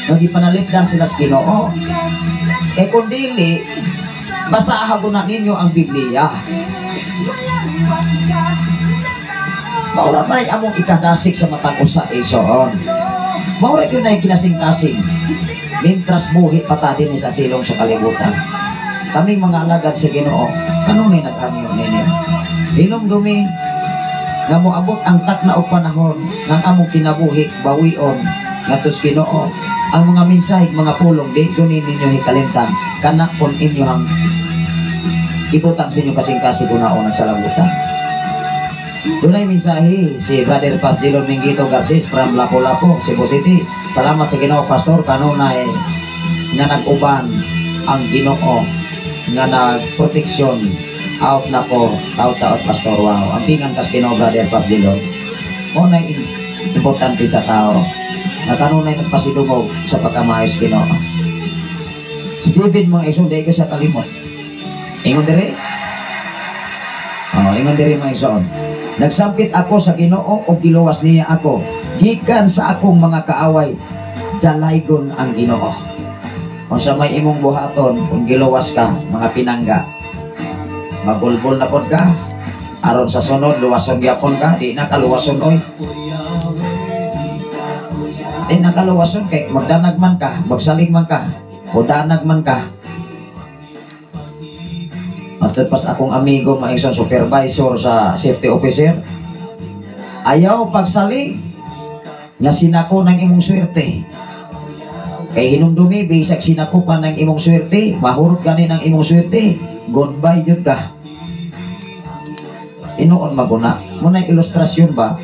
Nga gipanalipdan sila sa Ginoo. Kay kung dili, basahan ko na ninyo ang Biblia. Maura man ay among ikadasik sa matag usa igsoon. Maura gyud na kinasing-kasing. Mintras buhi pa ta dinhi sa silong sa kalibutan. Kaming mga alagad sa Ginoo, kanunay naghangyo ninyo. Hinumdumi nga moabot ang takna og panahon nga ang among kinabuhi bawion ngadto sa Ginoo. Ang mga mensahe, mga pulong di gyud ninyo hikalimtan, kana pun inyohang ibutang sa inyong kasing-kasing kunaon sa salabutan. Dunay mensahe si Brother Pabzilon Mingito Garces from Lapu-Lapu, Cebu City. Salamat sa Ginoo, Pastor, kanunay nga nag-uban ang Ginoo nga nagproteksyon out na ko taot-taot, Pastor. Wow, ang tingan kas Ginoo, Brother Pabzilon. Mo na importante sa tao na kanunay nagpasidungog sa pagkamaayos Ginoo. Si David, mga igsoon, di ko sa kalimot. Ingon diri. Oh, ingon diri, mga igsoon. Nagsampit ako sa Ginoo ug giluwas niya ako gikan sa akong mga kaaway. Dalaygon ang Ginoo. Unsa may imong buhaton kung giluwas ka, mga pinangga? Magulbol na pod ka. Aron sa sunod luwason gyapon ka, di na kaluwason oy. Di na kaluwason kay magdanag man ka, magsalig man ka, o danag man ka. At pas akong amigo, mga isang supervisor sa safety officer, ayaw pagsalig nga sinako ng imong swerte. Kay hinumdumi, bisag sinako pa ng imong swerte, mahurot gani ng imong swerte, goodbye jud ka. Tinuon maguna. Muna ilustrasyon ba?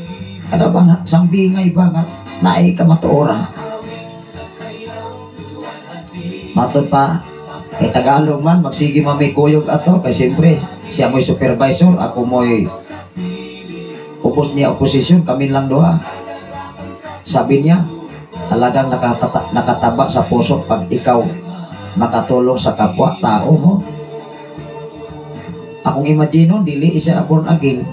Kada bang sambingay ba nga naay kamatuora? Matod pa, kay Tagalog man, magsige man may kuyog ato, kay siyempre, siya mo'y supervisor, ako mo'y upos niya oposisyon, kami lang duha. Sabi niya, talagang nakataba sa puso pag ikaw makatulong sa kapwa, tao mo. Akong imagine, dili isa born again.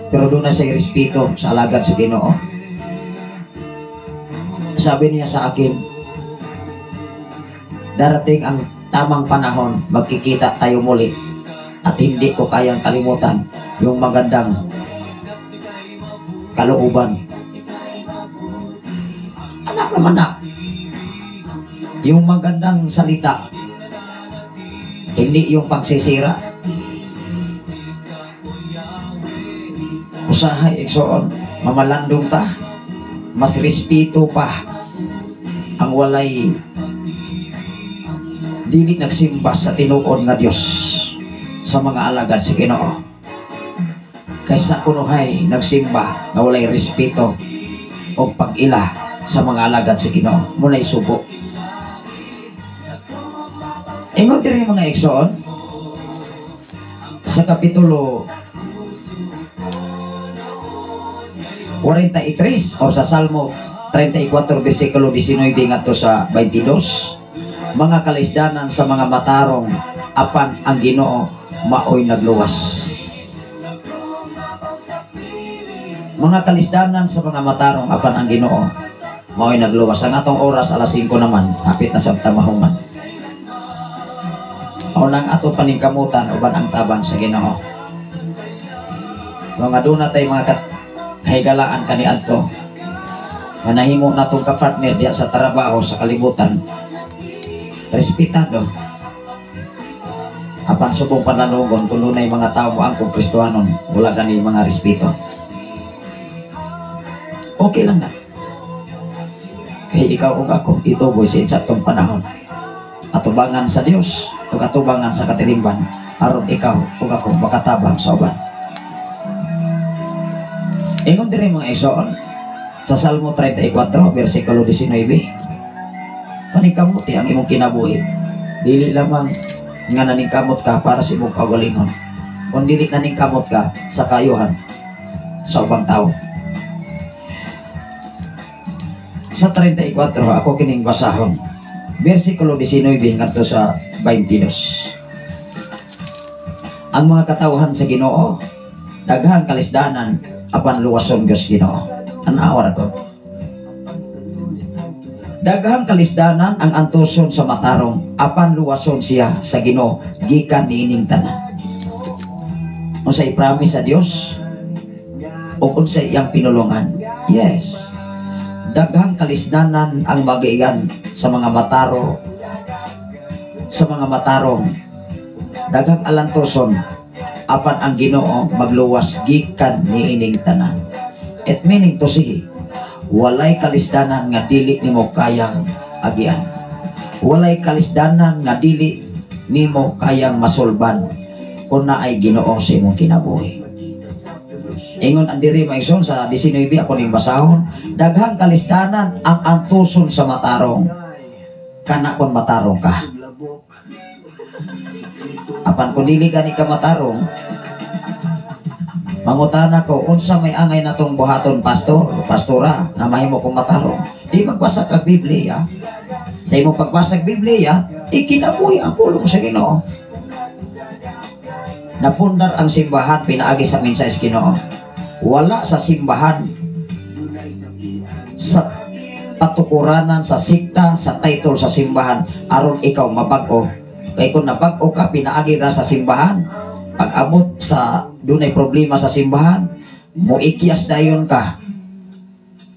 Pero doon na siya respeto sa alagad sa Ginoo. Sabi niya sa akin, darating ang tamang panahon, magkikita tayo muli. At hindi ko kayang kalimutan yung magandang kalooban. Anak naman na. Yung magandang salita, hindi yung pagsisira. Usahay, igsoon, mamalandong ta, mas respeto pa ang walay dili nagsimba sa tinuod nga Dios sa mga alagad sa Ginoo. Kaysa kunuhay nagsimba nga walay respeto o pag-ila sa mga alagad sa Ginoo, munay subo. Ingon diri, mga igsoon, sa kapitulo 43 o sa Salmo 34 versikulo 19 ngadto sa 22, mga kalisdanan sa mga matarong, apan ang Ginoo maoy nagluwas. Mga kalisdanan sa mga matarong, apan ang Ginoo maoy nagluwas. Ang atong oras alas 5 naman, hapit na sa tamahuman. Unang ato paningkamutan uban ang tabang sa Ginoo. Mga doon natay mga kahigalaan kaniadto nga nahimo natong kapartner diya sa trabaho sa kalibutan, respetado. Apan subong pananugon kung dunay mga tao mo ang Kristohanon, wala gani mga respeto. Okay lang na. Kay ikaw ug ako ituboy sa insaktong panahon. Atubangan sa Dios ug atubangan sa katilimban aron ikaw ug ako makatabang sa uban. Ingon diri, mga igsoon, sa Salmo 34 versikulo 19, paningkamuti ang imong kinabuhi. Dili lamang nga naningkamot ka para sa imong kaugalingon, kun dili naningkamot ka sa kayuhan sa ubang tao. Sa 34, ako kining basahon. Versikulo 19 ngadto sa 22. Ang mga katawhan sa Ginoo, daghang kalisdanan apan luwason Dios Ginoo. Tan-awar ako. Daghang kalisdanan ang antuson sa matarong, apan luwason siya sa Ginoo gikan niining tanan. Unsay promise sa Dios o unsay iyang pinulungan? Yes. Daghang kalisdanan ang magian sa mga mataro, sa mga matarong. Daghang alantoson, apan ang Ginoo magluwas gikan niining tanan. It meaning to say, walay kalisdanan nga dili nimo kayang agian. Walay kalisdanan nga dili nimo kayang masulban kung naay Ginoo sa imong kinabuhi. Ingon ang diri, mga igsoon, sa 19, ako ning basahon, daghang kalisdanan ang antuson sa matarong. Kana kon matarong ka. Apan kung dili gani ka matarong, mangutana ko, unsa may angay natong buhaton, pastor, pastora, na mahimo kong matarong? Di magbasa kag Biblia. Sa imong pagbasa og Biblia, ikinabuhi ang pulong sa Ginoo. Napundar ang simbahan pinaagi sa mensahe sa Ginoo. Wala sa simbahan, sa patukuranan, sa sikta, sa title sa simbahan, aron ikaw mabag-o. Kay kung nabag-o ka pinaagi ra sa simbahan, pag abot sa dunay problema sa simbahan, moikyas dayon ka.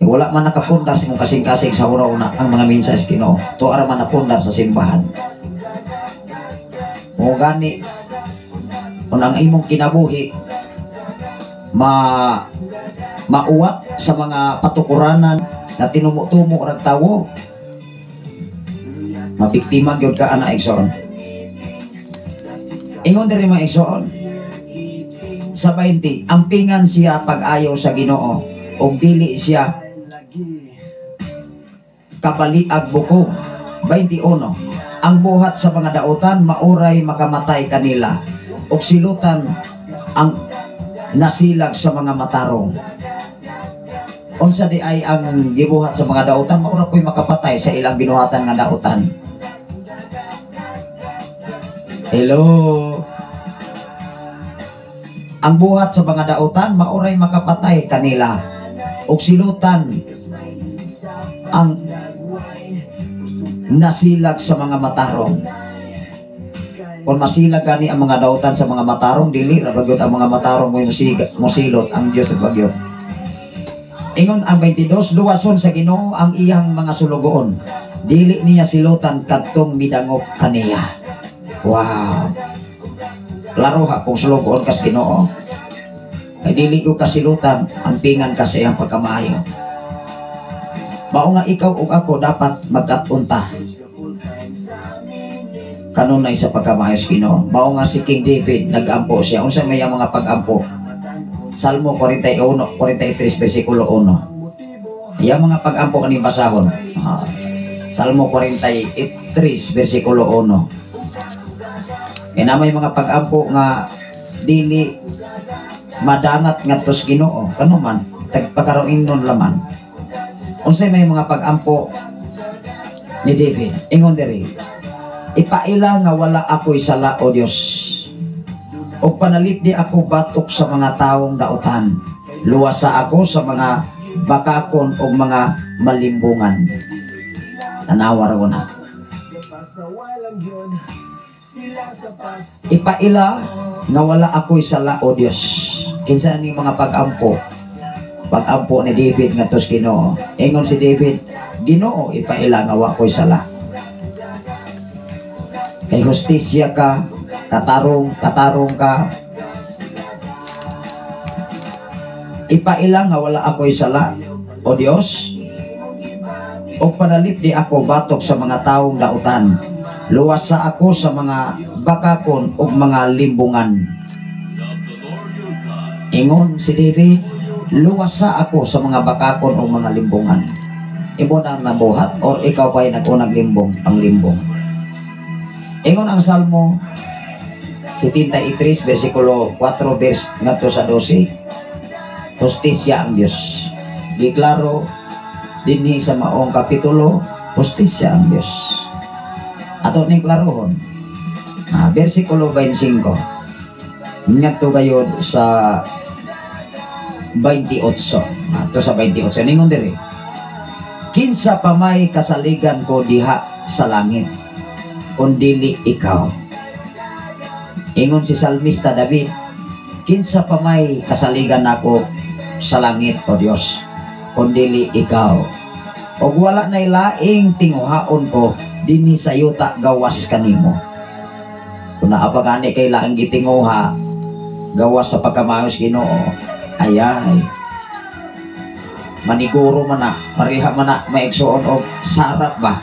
Eh, wala man nakapundar sa imong kasing-kasing sa una-una ang mga mensahe sa Ginoo. Tuara man napundar sa simbahan. Mo gani kung ang imong kinabuhi mauwat sa mga patukuranan na tinumo-tumo rag tawo, mabiktima gyud ka ana, igsoon. Ingon diri, mga igsoon, sa 20, ampingan siya pag-ayo sa Ginoo ug dili siya kabaliag buko. 21, ang buhat sa mga dautan mauray makamatay kanila ug silutan ang nasilag sa mga matarong. Unsa di ay ang gibuhat sa mga dautan? Maura po'y makapatay sa ilang binuhatan nga dautan. Hello? Ang buhat sa mga dautan mauray makapatay kanila ug silutan ang nasilag sa mga matarong. Kung masilag gani ang mga dautan sa mga matarong, dili ra bagyot ang mga matarong mo mosilot ang Dios sa bagyot. Ingon ang 22, luwason sa Ginoo ang iyang mga sulugoon. Dili niya silutan kadtong midangop kaniya. Wow. Klaro ha kung sulugoon kas Ginoo. Kay dili ko kasilutan, ampingan ka sa iyang pagkamaayo. Mao nga ikaw ug ako dapat magkat-unta kanunay sa pagkamaayo sa Ginoo. Mao nga si King David nag-ampo siya. Unsa may ang mga pag-ampo? Salmo 41, 43 versikulo 1. Iyang mga pag-ampo kaning basahon. Salmo 43 versikulo 1. Kaya na may mga pag-ampo nga dili madangat ngadto sa Ginoo, kano man tagpakaroon nun laman. Unsay may mga pag-ampo ni David? Ingon diri, "Ipaila nga wala ako'y sala, O Dios. O panalipdi ako batok sa mga taong dautan. Luwasa ako sa mga bakakon o mga malimbungan." Tanawa ra ko na. Ipaila nga wala ako'y sala, O Dios. Kinsa ni mga pag-ampo? Pag-ampo ni David ngadto sa Ginoo. Ingon si David, "Ginoo, ipaila nga wa ko'y sala." Kay hustisya ka, katarong, katarong ka. Ipaila nga wala ako'y sala, O Dios. O panalipdi ako batok sa mga taong dautan. Luwasa ako sa mga bakakon ug mga limbungan. Ingon si David, luwasa ako sa mga bakakon o mga limbungan. Imo na nabuhat or ikaw pa'y nag-unag limbong, ang limbong? Ingon ang Salmo 73 versikulo 4 verse ngadto sa 12, hustisya ang Dios. Giklaro dinhi sa maong kapitulo, hustisya ang Dios. Ato ning klarohon. Versikulo 25 ngadto gayod sa 28. Ato sa 28 ningon diri, "Kinsa pa may kasaligan ko diha sa langit kun dili ikaw?" Ingon si Salmista David, "Kinsa pa may kasaligan nako sa langit, O Dios, kun dili ikaw?" Ug wala nay laing tinguhaon ko dinhi sa yuta gawas kanimo. Kung naa pa gani kay laing gitinguha gawas sa pagkamaayos Ginoo, ayay. Maniguro man na, pareha man na maigsuon og sarap ba.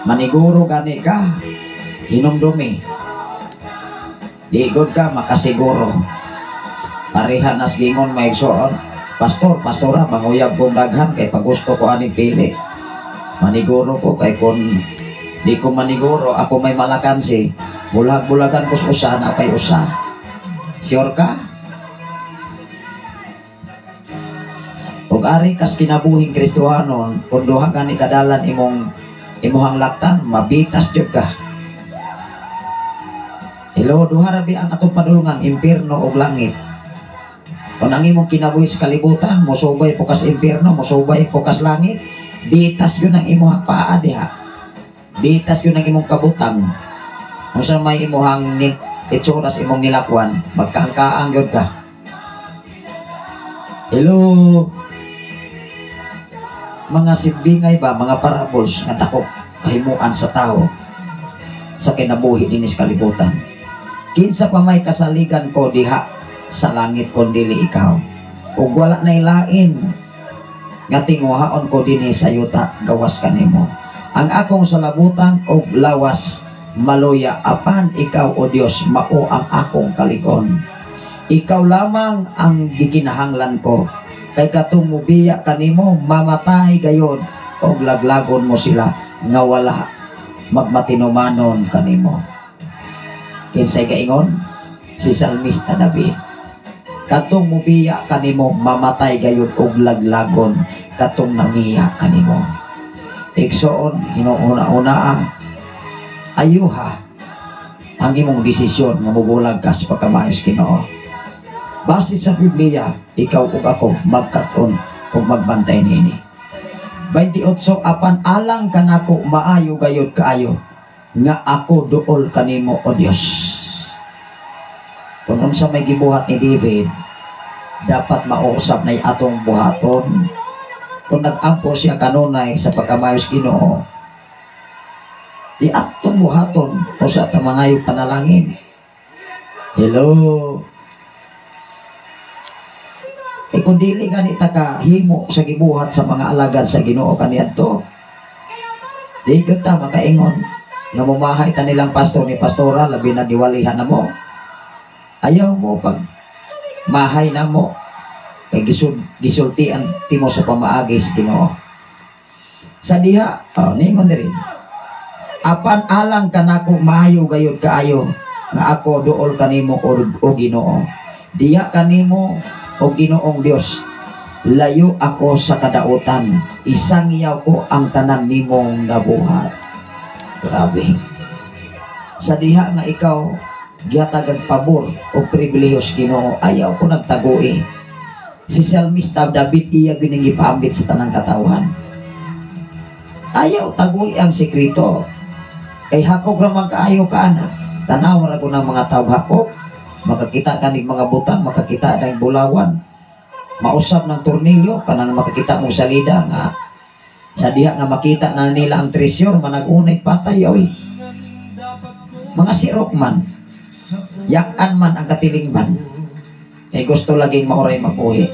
Maniguro gani ka, hinumdumi. Di gud ka makasiguro. Pareha nas gingon maigsuon. Pastor, pastora, manguyab kong daghan kay pagusto ko aning pili. Maniguro ko kay kung di ko maniguro, ako may malakansi. Bulag-bulagan ko sa usa, napay usa. Sure ka? Ug ari kas kinabuhing Kristohanon, kung duha gani kadalan imong imuhang laktan, mabitas jud ka. Hello, duha ra bi ang atong padulungan, impierno ug langit. Kung ang imong kinabuhi sa kalibutan, mosubay po kas impierno, mosubay po kas langit, bitas yun ang imuhang paa diha. Bitas yun ang imong kabutang. Kung sa may imuhang itsura sa imong nilakwan, magkaangkaang yun ka. Hello, mga simbingay ba, mga parables nga dako kahimuan sa tao sa kinabuhi dinhi sa kalibutan. Kinsa pa may kasaligan ko diha sa langit kon dili ikaw. Ug wala nay lain nga tinguhaon ko dinhi sa yuta gawas kanimo. Ang akong salabutan og lawas maluya, apan ikaw o Dios mao ang akong kalikon. Ikaw lamang ang gikinahanglan ko. Kay katong mubiya kanimo mamatay gayon og laglagon mo sila nga wala magmatinumanon kanimo. Kinsay kaingon? Si Salmista David. Katong mubiya kanimo mamatay gayon og laglagon katong nangiya kanimo. Igsoon, hinuuna-una ayuha ang imong desisyon nga mobulag ka sa pagkamaayos Ginoo. Base sa Biblia, ikaw ug ako magkat-on ug magbantay niini. 28, apan alang kanako maayo gayud kaayo nga ako duol kanimo o Dios. Kung unsa may gibuhat ni David, dapat mausap na atong buhaton. Kung nag-ampo siya kanunay sa pagkamayos Ginoo, di atong buhaton o sa atong mangayo panalangin. Hello. Kay kung dili gani ta ka himo sa gibuhat sa mga alagad sa Ginoo kaniadto, di gud ta makaingon nga mumahay ta nilang pastor ni pastora, labi na giwalihan na mo. Ayaw mo pag mahay na mo kay gisultian timo sa pamaagi sa Ginoo. Sa diha, oh, ningon diri. Apan alang kanako maayo gayud kaayo nga ako duol kanimo o Ginoo. Diha kanimo o Ginoong Dios, layo ako sa kadautan, isangyaw ko ang tanan nimong nabuhat. Grabe. Sa diha nga ikaw gihatag pabor o pribilehyo sa Ginoo, ayaw ko nagtagui. Si Salmista David iya gining gipaambit sa tanang katawhan. Ayaw tagui ang sekreto. Kay hakog ra man kaayo ka ana. Tanaw ra ko ng mga tawo hakog, makakita kanig mga butang, makakita ng bulawan, mausap ng tornilyo, kanang makakita mong salida nga sa diha nga makita na nila ang treasure, manag-unay patay oy. Mga sirok man, yakan man ang katilingban. Kay gusto laging maoray mapuhi.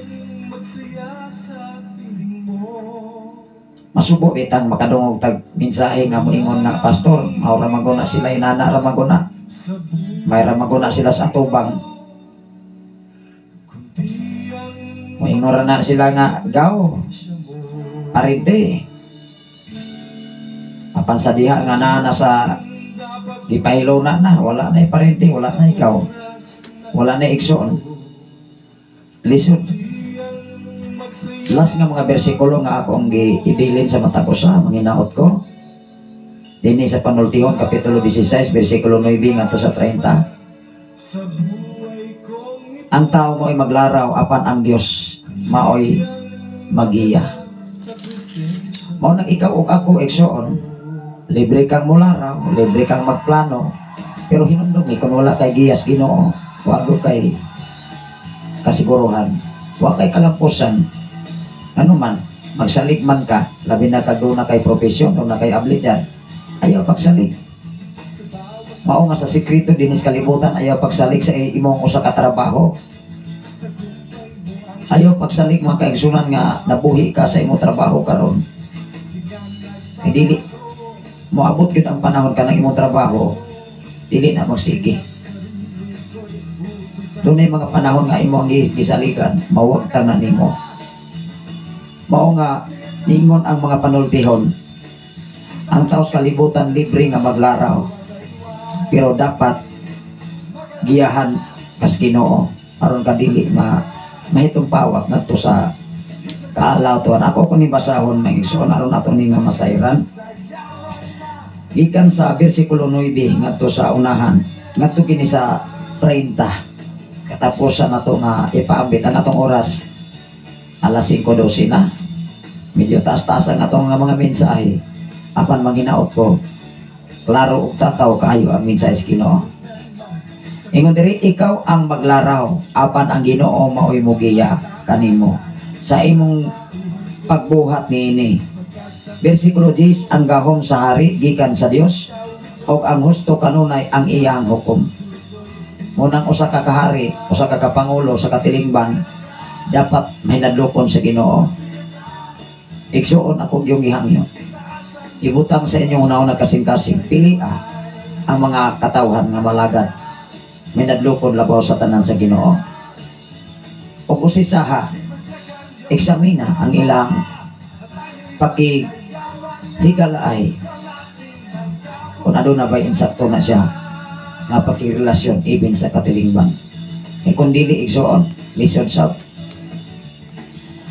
Masubo bitang makadungog tag mensahe nga moingon nga pastor, mao ra man guna sila, inana ra man guna. May ra man guna sila sa atubang. Moingon ra na sila nga gaw parente. Apan sa diha nga naa na sa gipahilo na na, wala na parente, wala na ikaw, wala na igsoon. Lisod. Last nga mga bersikulo nga ako ang giibilin sa matag usa, manginaot ko. Dinhi sa Panultihon, Kapitulo 16, bersikulo 9 ngadto sa 30. Ang tao mo'y maglaraw, apan ang Dios maoy magiya. Mao nang ikaw ug ako igsoon, libre kang mularaw, libre kang magplano, pero hinumdum kung wala kay giyas Ginoo, wa kay kasiguruhan, wa kay kalampusan. Ano man, Magsalig man ka, labi na ka duna kay profesyon, duna kay abilidad, ayaw pagsalig. Mao nga sa sekreto dinis kalibutan, ayaw pagsalig sa imong usa ka trabaho. Ayaw pagsalig, mga kaigsunan, nga nabuhi ka sa imong trabaho karon. Ay dili moabot gyud ang panahon kanang imong trabaho dili na magsige. Dunay mga panahon nga imo ang gisaligan, mawagtang na nimo. Mao nga ningon ang mga panultihon, ang taos kalibutan libre nga maglaraw, pero dapat giyahan kas Ginoo aron ka dili ma mahitumpawak ngadto sa kaalaw tuan. Ako kung basahon, mga igsoon, aron ato ni nga masayran, gikan sa bersikulo 9 ngadto sa unahan, ngadto kini sa 30, katapusan nato nga ipaambit. Ang atong oras, alas 5:12 na. Medyo taas-taas ang atong nga mga mensahe, apan manghinaot ko klaro ug tataw kaayo ang mensahe sa Ginoo. Ingon diri, ikaw ang maglaraw, apan ang Ginoo maoy mogiya kanimo sa imong pagbuhat niini. Bersikulo 10, ang gahom sa hari gikan sa Dios ug ang husto kanunay ang iyang hukom. Munang usa ka kahari, usa ka kapangulo sa katilingban, dapat mahinadlokon sa Ginoo. Igsuon, ako yung gihangyo. Ibutang sa inyong una-una kasing-kasing, pili ang mga katawhan nga malagad, mahinadlokon labaw sa tanan sa Ginoo. O usisaha, eksamina ang ilang paki higalaay kung ano na ba insakto na siya nga pakirelasyon ibin sa katilingban. E kung dili, igsoon, mission south.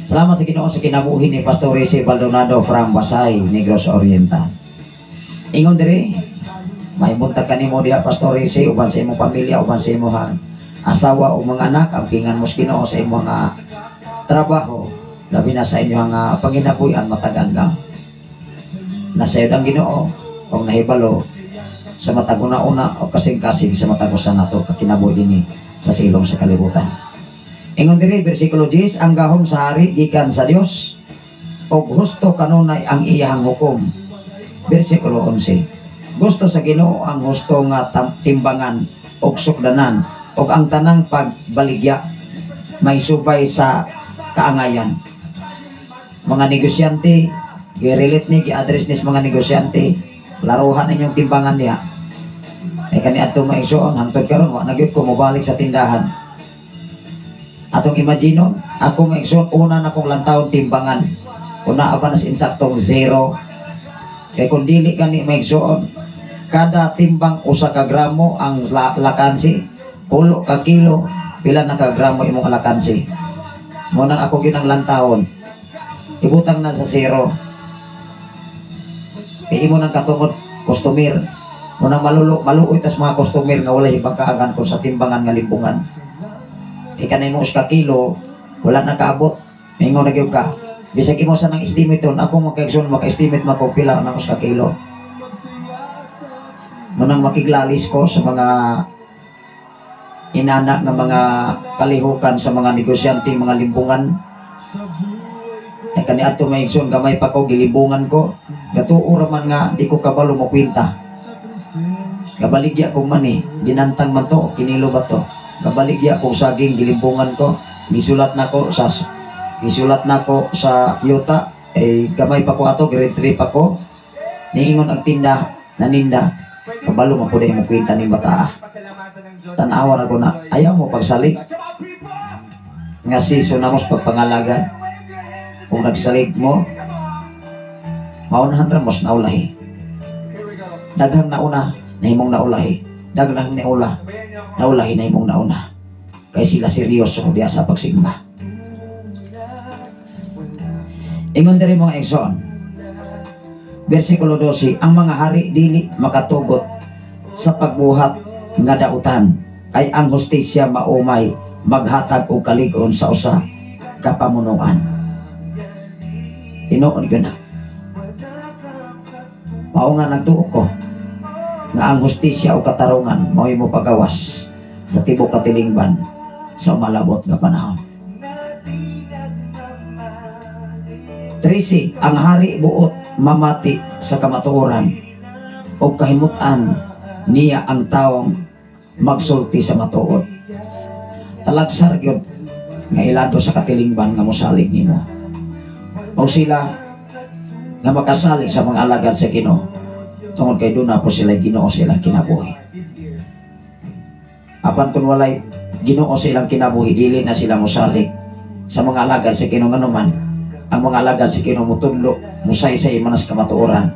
Salamat sa Ginoo sa kinabuhi ni Pastor Rese Baldonado from Basay, Negros Oriental. Ingon diri, may buntag kanimo diha, Pastor Rese, uban sa imong pamilya, uban sa imong asawa o mga anak, ang pingan mo sa Ginoo sa imong mga trabaho, labi na sa inyong panginabuhian, matagan lang. Nasayod ang Ginoo og nahibalo sa matag una-una o kasing-kasing sa matag usa nato kakinabuhi dinhi sa silong sa kalibutan. Ingon diri, bersikulo 10, ang gahom sa hari gikan sa Dios ug husto kanunay ang iyang hukom. Bersikulo 11. Gusto sa Ginoo ang husto nga timbangan ug sukdanan ug ang tanang pagbaligya may subay sa kaangayan. Mga negosyante, gi-relate ni, gi-address ni sa mga negosyante, laruhan ninyong timbangan niya. Ay kani adto, mga igsoon, hangtod karon wa na gyud ko mobalik sa tindahan. Atong imagine, ako, mga igsoon, una na kong lantawon timbangan. Una pa na sa insaktong zero. Kay kung dili kani, mga igsoon, kada timbang usa ka gramo ang lakansi, pulo ka kilo, pila na ka gramo imong alakansi? Munang ako ginang lantawon. Ibutang na sa zero. Kay imo nang katungod customer. Munang malulo, maluoy tas mga customer nga walay hibangkaagan kung sa timbangan nga limbungan. Kay kanay mo usa ka kilo, wala na kaabot. Mingon na gyud ka. Bisag imo sa nang estimate ton, ako, mga kaigsoon, maka-estimate man ko pila nang usa ka kilo. Munang makiglalis ko sa mga inana nga mga kalihukan sa mga negosyante, mga limbungan. Ay kani adto, mga igsoon, gamay pa ko, gilimbungan ko. Gatuo ra man nga di ko kabalo mo kwenta. Gabaligya kong mani, ginantang man to, kinilo ba to? Gabaligya kong saging, gilimbungan ko. Gisulat nako sa yuta, eh gamay pa ko ato, grade 3 pa ko. Niingon ang tinda, naninda. Kabalo man po mo kwenta ning bata. Tanawa na ko na, ayaw mo pagsalig. Nga season na mo sa pagpangalagan. Kung nagsalig mo, maunahan ra mo sa naulahi. Daghang nauna, nahimong naulahi. Daghang naula, naulahi nahimong nauna. Kay sila seryoso diya sa pagsimba. Ingon diri, mga igsoon, versikulo 12, ang mga hari dili makatugot sa pagbuhat nga dautan, kay ang hustisya maumay maghatag og kalig-on sa usa ka pamunuan. Tinuod yun na. Mao nga nagtuo ko nga ang hustisya o katarungan mao'y mo pagawas sa tibok katilingban sa malabot nga panahon. 13, ang hari buot mamati sa kamatuoran o kahimutan niya ang taong magsulti sa matuod. Talagsar gyud nga ilado sa katilingban nga mosalig nimo. O sila nga makasalig sa mga alagad sa Ginoo tungod kay duna po sila Ginoo sa ilang kinabuhi. Apan kung walay Ginoo sa ilang kinabuhi, dili na sila mosalig sa mga alagad sa Ginoo, nganuman ang mga alagad sa Ginoo mutudlo, musaysay manas kamatuoran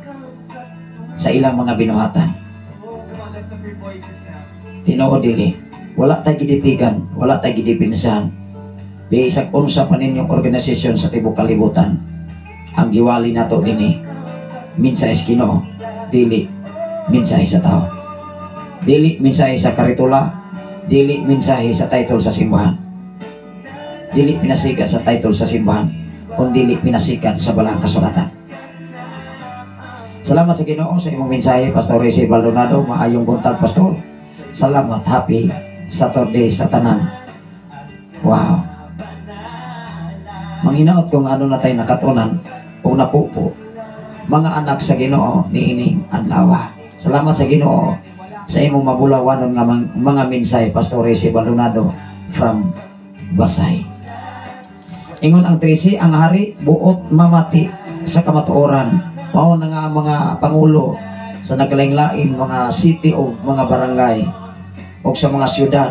sa ilang mga binuhatan. Tinuod dili, wala tay gidipigan, wala tay gidipinsahan. Bisag unsa pa ninyong organisasyon sa tibok kalibutan, ang giwali nato dinhi mensahe sa Ginoo, dili mensahe sa tao. Dili mensahe sa karitula, dili mensahe sa title sa simbahan. Dili pinasikat sa title sa simbahan, kun dili pinasikat sa Balaang Kasulatan. Salamat sa Ginoo sa imong mensahe, Pastor Reyes Baldonado. Maayong buntag, Pastor. Salamat, happy Saturday sa tanan. Wow. Manghinaot kung ano na tayo nakatunan o napupo mga anak sa Ginoo niining adlaw. Salamat sa Ginoo sa imong mabulawanon nga mga mensahe, Pastor Reyes Baldonado from Basay. Ingon ang 13, ang hari buot mamati sa kamatuoran. Mao na nga ang mga pangulo sa nagkalain-lain mga city o mga barangay o sa mga syudad,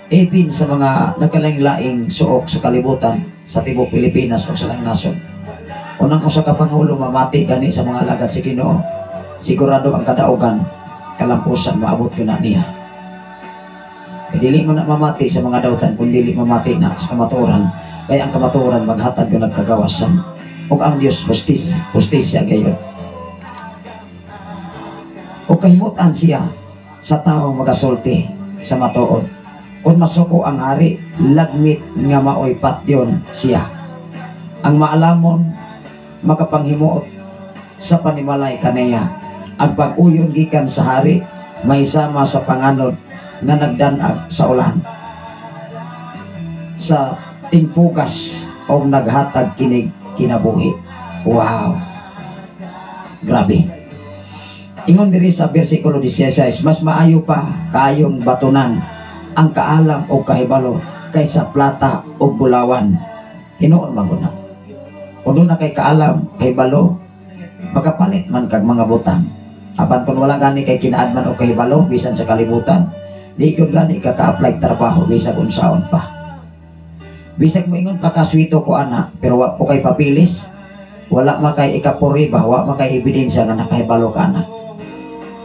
even sa mga nagkalain-laing suok sa kalibutan, sa tibok Pilipinas o sa laing nasod. Unang usa ka pangulo mamati gani sa mga alagad sa Ginoo, sigurado ang kadaugan, kalampusan, maabot yun na niya. Kay dili mo na mamati sa mga dautan kung dili mamati na sa kamatuoran, kay ang kamatuoran maghatag yun nagkagawasan. Ug ang Dios hustisya gayon. O kahimutan siya sa taong magasulti sa matuod. Kung masuko ang hari, lagmit nga maoy patyon siya. Ang maalamon makapanghimuot sa panimalay kaniya. Ang pag-uyon gikan sa hari may sama sa panganod nga nagdanag sa ulan. Sa tingpugas o naghatag kinig kinabuhi. Wow. Grabe. Ingon diri sa versikulo 16, mas maayo pa kaayong batunan ang kaalam o kahibalo kaysa plata o bulawan. Tinuod man gud na. Kung doon na kay kaalam, kahibalo, makapalit man kag mga butang. Apan kung wala gani kay kinaadman o kahibalo bisan sa kalibutan, di gyud gani ka ka-apply trabaho bisag unsaon pa. Bisag moingon pa kaswito ko ana, pero wa po kay papilis, wala makay ikapuriba, wa makay ebidensya nga nakahibalo ka ana.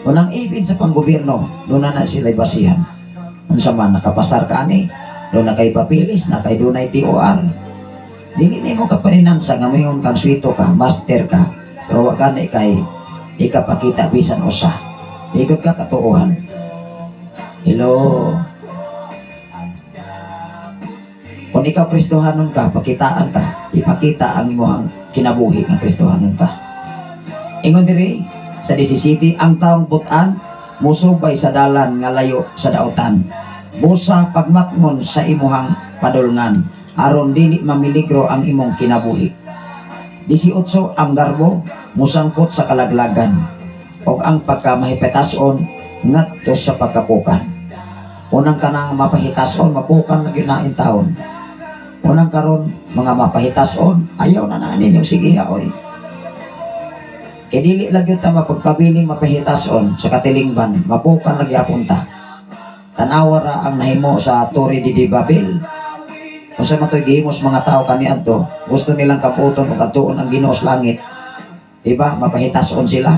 Unang ibin sa panggobyerno, doon na na sila basihan. Unsa man nakapasar ka ani, doon na kay papilis, na kay dunay TOR. Dili nimo kapaninansa nga moingon kang swito ka, master ka, pero wa gani kay ikapakita bisan usa. Ikot ka katuohan. Hello. Kung ikaw Kristohanon ka, pakitaan ka, ipakita ang imong kinabuhi nga Kristohanon ka. Ingon diri sa 17, ang taong butan musubay sa dalan nga layo sa dautan. Busa pagmatngon sa imuhang padulngan aron dili mamiligro ang imong kinabuhi. 18, ang garbo musangkot sa kalaglagan ug ang pagkamahipetason ngadto sa pagkapukan. Unang kanang mapahitason, mapukan na gyud na taon. Unang karon mga mapahitason, ayaw na na ninyong sige oy. Kay dili lang gyud ta mapagpabiling mapahitason sa katilingban, mapukan lagi apunta. Tanawa ra ang nahimo sa Torre de Babel. Unsa man to'y gihimos mga tao kaniadto, gusto nilang kaputon o kadtuon ang Ginoo sa langit. Diba? Mapahitason sila.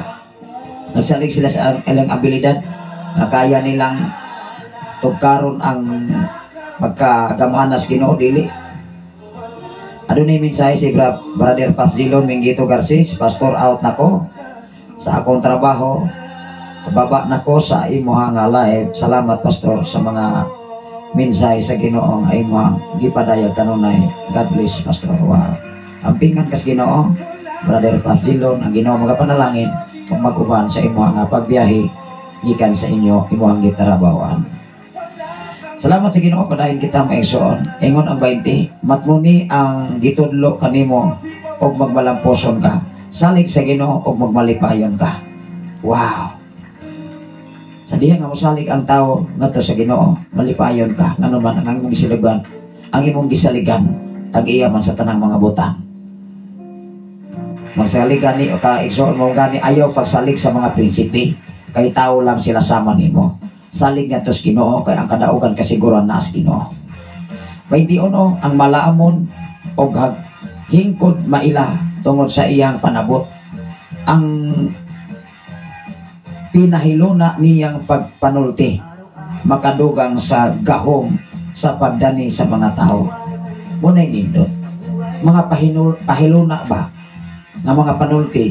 Nagsalig sila sa ilang abilidad na kaya nilang tugkaron ang pagkagamhanas Ginoo dili. Adunay mensahe si Brother Papzilon Mingito Garces, pastor, out nako sa akong trabaho. Baba nako sa imuha nga live. Salamat, pastor, sa mga mensahe sa Ginoo nga imuhang gipadayag kanunay. God bless, pastor. Wow. Ampingan kas Ginoo, Brother Papzilon, ang Ginoo magapanalangin kung mag-uban sa imuha nga pagbiyahe gikan sa inyo imuhang gitrabahoan. Salamat sa Ginoo, padayon kita maigsoon. Ingon ang 20, matmuni ang gitudlo kanimo ug magmalampuson ka. Salig sa Ginoo ug magmalipayon ka. Wow. Sa diha nga mosalig ang tao ngadto sa Ginoo, malipayon ka. Ngano man ang imong gisaligan, ang imong gisaligan tag-iya man sa tanang mga butang. Magsalig gani o ka, igsoon mo gani, ayaw pagsalig sa mga prinsipe kay tao lang sila sama nimo. Salig ngadto sa Ginoo kay ang kadaugan, kasiguran naa sa Ginoo. 21, ang malaamon og hingkod maila tungod sa iyang panabot. Ang pinahiluna niyang pagpanulti makadugang sa gahom sa pagdani sa mga tao. Muna'y nindot. Mga pahiluna ba? Nga mga panulti.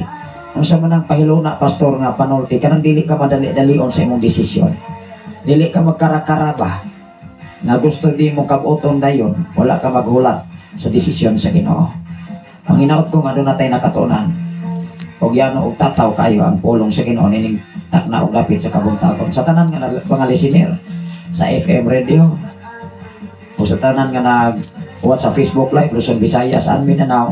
Unsa man ang pahiluna, pastor, nga panulti? Kanang dili ka madali-dalion sa imong desisyon. Dili ka magkarakara ba? Nga gusto di mo kabuoton dayon, wala ka maghulat sa desisyon sa Ginoo. Ang hinaot ko nga duna tay nakatunan. Og yano og tataw kayo ang pulong sa Ginoo nining takna og dapit sa kabuntagon. Sa tanan nga mga listener sa FM radio o sa tanan nga nag watch sa Facebook Live, Luzon, Visayas and Mindanao,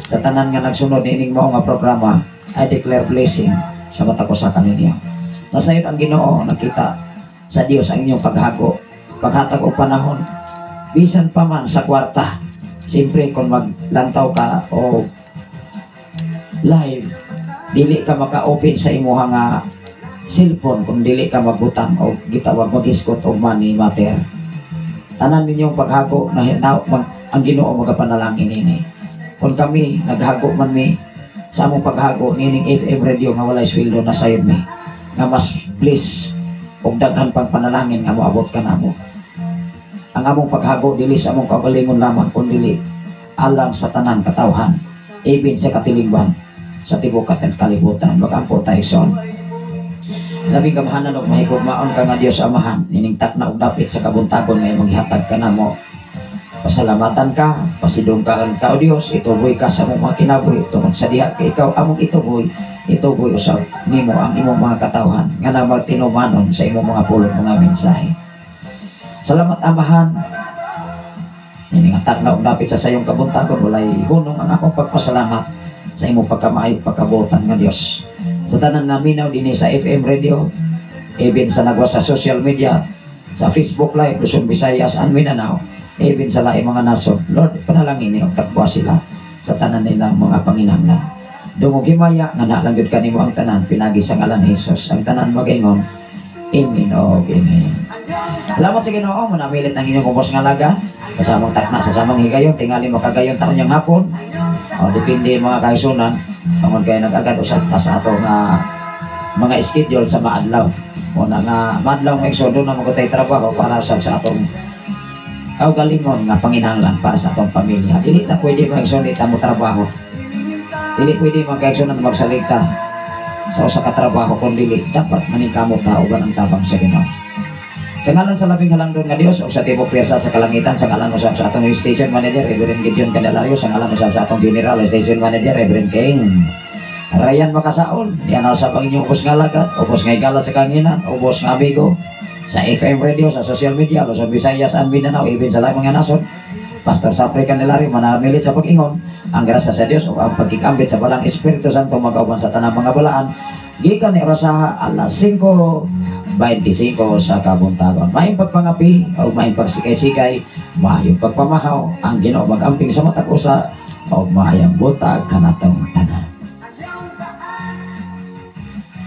sa tanan nga nagsunod niining mao nga programa, I declare blessing sa matag usa kaninyo. Nasayod ang Ginoo, nakita sa Dios ang inyong paghago, paghatag og panahon, bisan pa man sa kwarta. Siyempre, kung maglantaw ka o live, dili ka maka-open sa imuha nga cellphone kung dili ka magbutang o gitawag mag-iskot og money matter. Tanan ninyong paghago na ang Ginoo magapanalangin nini. Kung kami naghago man mi sa among paghago nining FM radio nga walay sweldo, na sayod mi nga mas please og daghan pang panalangin nga moabot ka namo. Ang among paghago dili sa among kaugalingon lamang kun dili alang sa tanan katawhan, even sa katilingban sa tibuok kalibutan. Magampo tayo son. Labing gamhanan og mahigugmaon ka nga Dios Amahan, nining takna og dapit sa kabuntagon nga imong gihatag kanamo. Pasalamatan ka, pasidungkaan ka o Dios, ituboy ka sa among mga kinabuhi tungod sa diha kay ikaw among ituboy, ituboy usab nimo ang imong mga katawhan nga na magtinumanon sa imong mga pulong, mga mensahe. Salamat, Amahan. Nining takna og dapit sa sayong kabuntagon, walay hunong ang akong pagpasalamat sa imong pagkamaayo, pagkabuotan nga Dios. Sa tanan nga minaw dinhi sa FM radio, even sa nagwa sa social media, sa Facebook Live, Luzon, Visayas and Mindanao, even sa laing mga nasod, Lord, panalangin niyo takwa sila sa tanan nilang mga panginahanglan. Dungog himaya nga naa lang gyud kanimo ang tanan pinagi sa ngalan ni Jesus. Ang tanan magaingon, "Amen o Amen." Salamat sa Ginoo, manamilit ang inyong ubos nga laga sa samang takna, sa samang higayon, tingali makagayon taon niyang hapon. O, depende mga kaisunan, tungod kay nag-agad usab ta sa ato nga mga schedule sa maadlaw. O na nga maadlaw nga igsoon na magutay trabaho para sa atong kaugalingon nga panginahanglan para sa atong pamilya. Dili ta pwede, mga igsoon, di ta mo trabaho. Dili pwede, mga kaigsoon, magsalig ta sa usa ka trabaho kung dili dapat maningkamot ta uban ang tabang sa Ginoo. Sa ngalan sa labing halangdon nga Dios ug sa tibuok pwersa sa kalangitan, sa ngalan usab sa atong station manager Reverend Gideon Candelario, sa ngalan usab sa atong general station manager Reverend King Ryan Makasaol, diyan usab ang inyong ubos nga alagad, ubos nga higala sa kahanginan, ubos nga amigo sa FM radio, sa social media, Luzon, Visayas and Mindanao, even sa laing mga nasod. Pastor Sapre Candelario, manamilit sa pag-ingon, ang grasya sa Dios ug ang pagkikambit sa Balaang Espiritu Santo magauban sa tanang mga balaan gikan ni orasaha alas 5:25 sa kabuntagon. Maayong pagpangapi o maayong pagsikay-sikay, maayong pagpamahaw, ang Ginoo magamping sa matag usa o maayong buntag kanatong tanan.